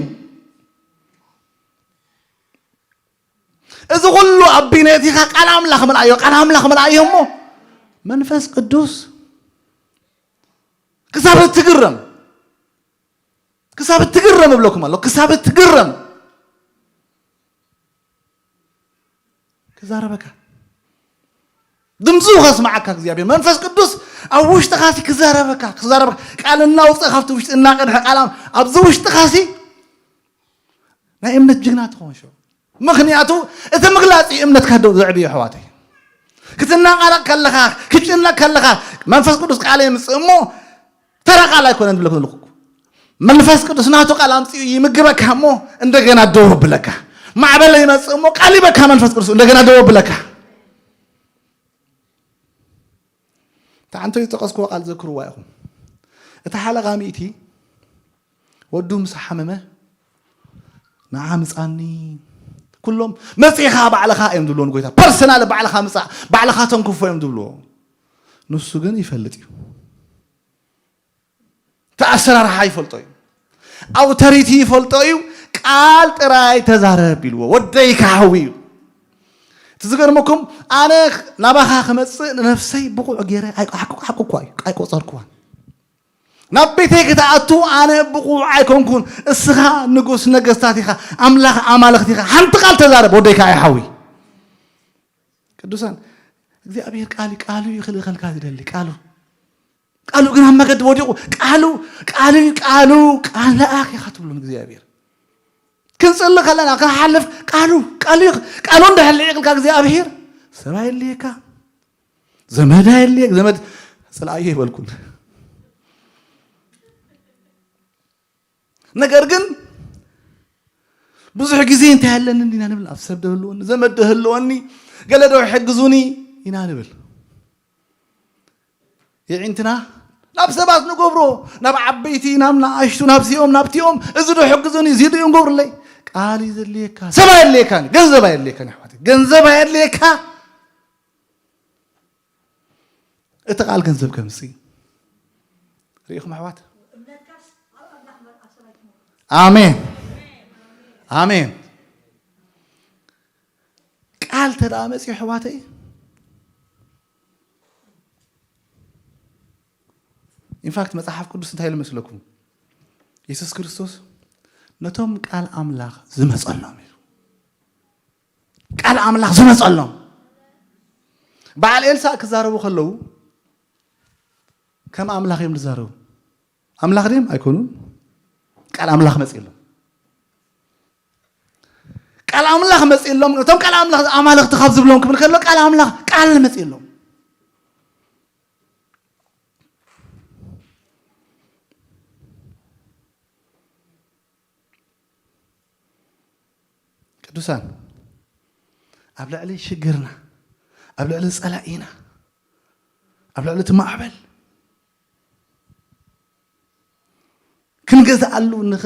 እዚ ኩሉ ኣቢነቲኻ ቃል ኣምላኽ ምልኣዮ፣ ቃል ኣምላኽ ምልኣዮ እሞ መንፈስ ቅዱስ ክሳብ እትግረም፣ ክሳብ እትግረም እብለኩም ኣሎ፣ ክሳብ እትግረም ክዛረበካ፣ ድምፁ ከስማዓካ እግዚኣብሔር መንፈስ ቅዱስ ኣብ ውሽጥኻሲ ክዛረበካ፣ ክዛረበካ፣ ቃል እናውፅእ ካብቲ ውሽጢ እናቀድሐ ቃል ኣብ- ኣብዚ ውሽጥኻሲ ናይ እምነት ጅግና ትኸውን ሽዑ። ምኽንያቱ እቲ ምግላፅ እዩ እምነትካ ዶ ዘዕብዮ ኣሕዋተይ። ክትናቃረቅ ከለኻ፣ ክትጭነቅ ከለኻ መንፈስ ቅዱስ ቃል የምፅእ እሞ ተራ ቃል ኣይኮነን ዝብለኩም ዘለኹ። መንፈስ ቅዱስ ናቱ ቃል ኣምፅኡ ይምግበካ እሞ እንደገና ደው ብለካ። ማዕበል ይመፅእ እሞ ቃል ይበካ መንፈስ ቅዱስ እንደገና ደው ብለካ። ተዓንቶ ዝጠቀስክዎ ቃል ዘክርዋ ኢኹም። እቲ ሓለቓ ሚእቲ ወዱ ምስ ሓመመ ንዓ ምፃኒ፣ ኩሎም መፂኻ ባዕልኻ እዮም ዝብልዎ ንጎይታ። ፐርሰናል ባዕልኻ ምፃእ፣ ባዕልኻ ተንክፎ እዮም ዝብልዎ። ንሱ ግን ይፈልጥ እዩ። እቲ ኣሰራርሓ ይፈልጦ እዩ። ኣውቶሪቲ ይፈልጦ እዩ። ቃል ጥራይ ተዛረብ ኢልዎ። ወደይ ክሃዊ እዩ። እቲ ዝገርመኩም ኣነ ናባኻ ክመፅእ ንነፍሰይ ብቑዕ ገይረ ኣይቆ- ሓቁ- ሓቁ እኳ እዩ። ኣይቆፀርኩዋን። ናብ ቤተይ ክትኣቱ ኣነ ብቑዕ ኣይኮንኩን። እስኻ ንጉስ ነገስታት ኢኻ። ኣምላኽ ኣማልኽቲ ኢኻ። ሓንቲ ቃል ተዛረብ ወደይ ከዓ ይሓዊ። ቅዱሳን እግዚኣብሔር ቃል ቃሉ ይኽልእኸልካ ዝደሊ ቃሉ ቃሉ ግን ኣብ መገዲ ወዲቑ ቃሉ ቃሉ ቃሉ ቃል ለኣኽ ኢኻ ትብሉ ንእግዚኣብሔር። ክንጽሊ ከለና ክንሓልፍ ቃሉ ቃሉ ይኽ- ቃሉ እንድሕር ልዒቕልካ እግዚኣብሔር ሰብ ኣየድልየካ፣ ዘመድ ኣየድልየክ። ዘመድ ጽልኣዮ ይበልኩን። ነገር ግን ብዙሕ ግዜ እንታይ ኣለኒ ኢና ንብል፣ ኣብ ሰብ ዶ ህልወኒ፣ ዘመድ ዶ ህልወኒ፣ ገለ ዶ ይሕግዙኒ ኢና ንብል። የዒንትና ናብ ሰባት ንገብሮ፣ ናብ ዓበይቲ፣ ናብ ንኣሽቱ፣ ናብ ሲኦም፣ ናብ ቲኦም፣ እዚ ዶ ሕግዙኒ፣ እዚ ዶ እዮም ገብርለይ። ቃል እዩ ዘድልየካ፣ ሰብ ኣየድልየካን፣ ገንዘብ ኣየድልየካን፣ ኣሕዋተይ፣ ገንዘብ ኣየድልየካ። እቲ ቃል ገንዘብ ከምጽእ ርኢኹም ኣሕዋት። ኣሜን ኣሜን። ቃል ተደኣ መጽዩ ኣሕዋተይ። ኢንፋክት መጽሓፍ ቅዱስ እንታይ ኢሉ መስለኩም? የሱስ ክርስቶስ ነቶም ቃል ኣምላኽ ዝመጸሎም ኢሉ። ቃል ኣምላኽ ዝመጸሎም። በዓል ኤልሳእ ክዛረቡ ከለዉ ከም ኣምላኽ እዮም ዝዛረቡ። ኣምላኽ ድዮም ኣይኮኑን። ቃል ኣምላኽ መጺሎም። ቃል ኣምላኽ መጺሎም። እቶም ቃል ኣምላኽ ኣማልኽቲ ካብ ዝብሎም ክብል ከሎ ቃል ኣምላኽ ቃል መጺሎም። ቅዱሳን ኣብ ልዕሊ ሽግርና፣ ኣብ ልዕሊ ጸላኢና፣ ኣብ ልዕሊ እቲ ማዕበል ክንገዝኣሉ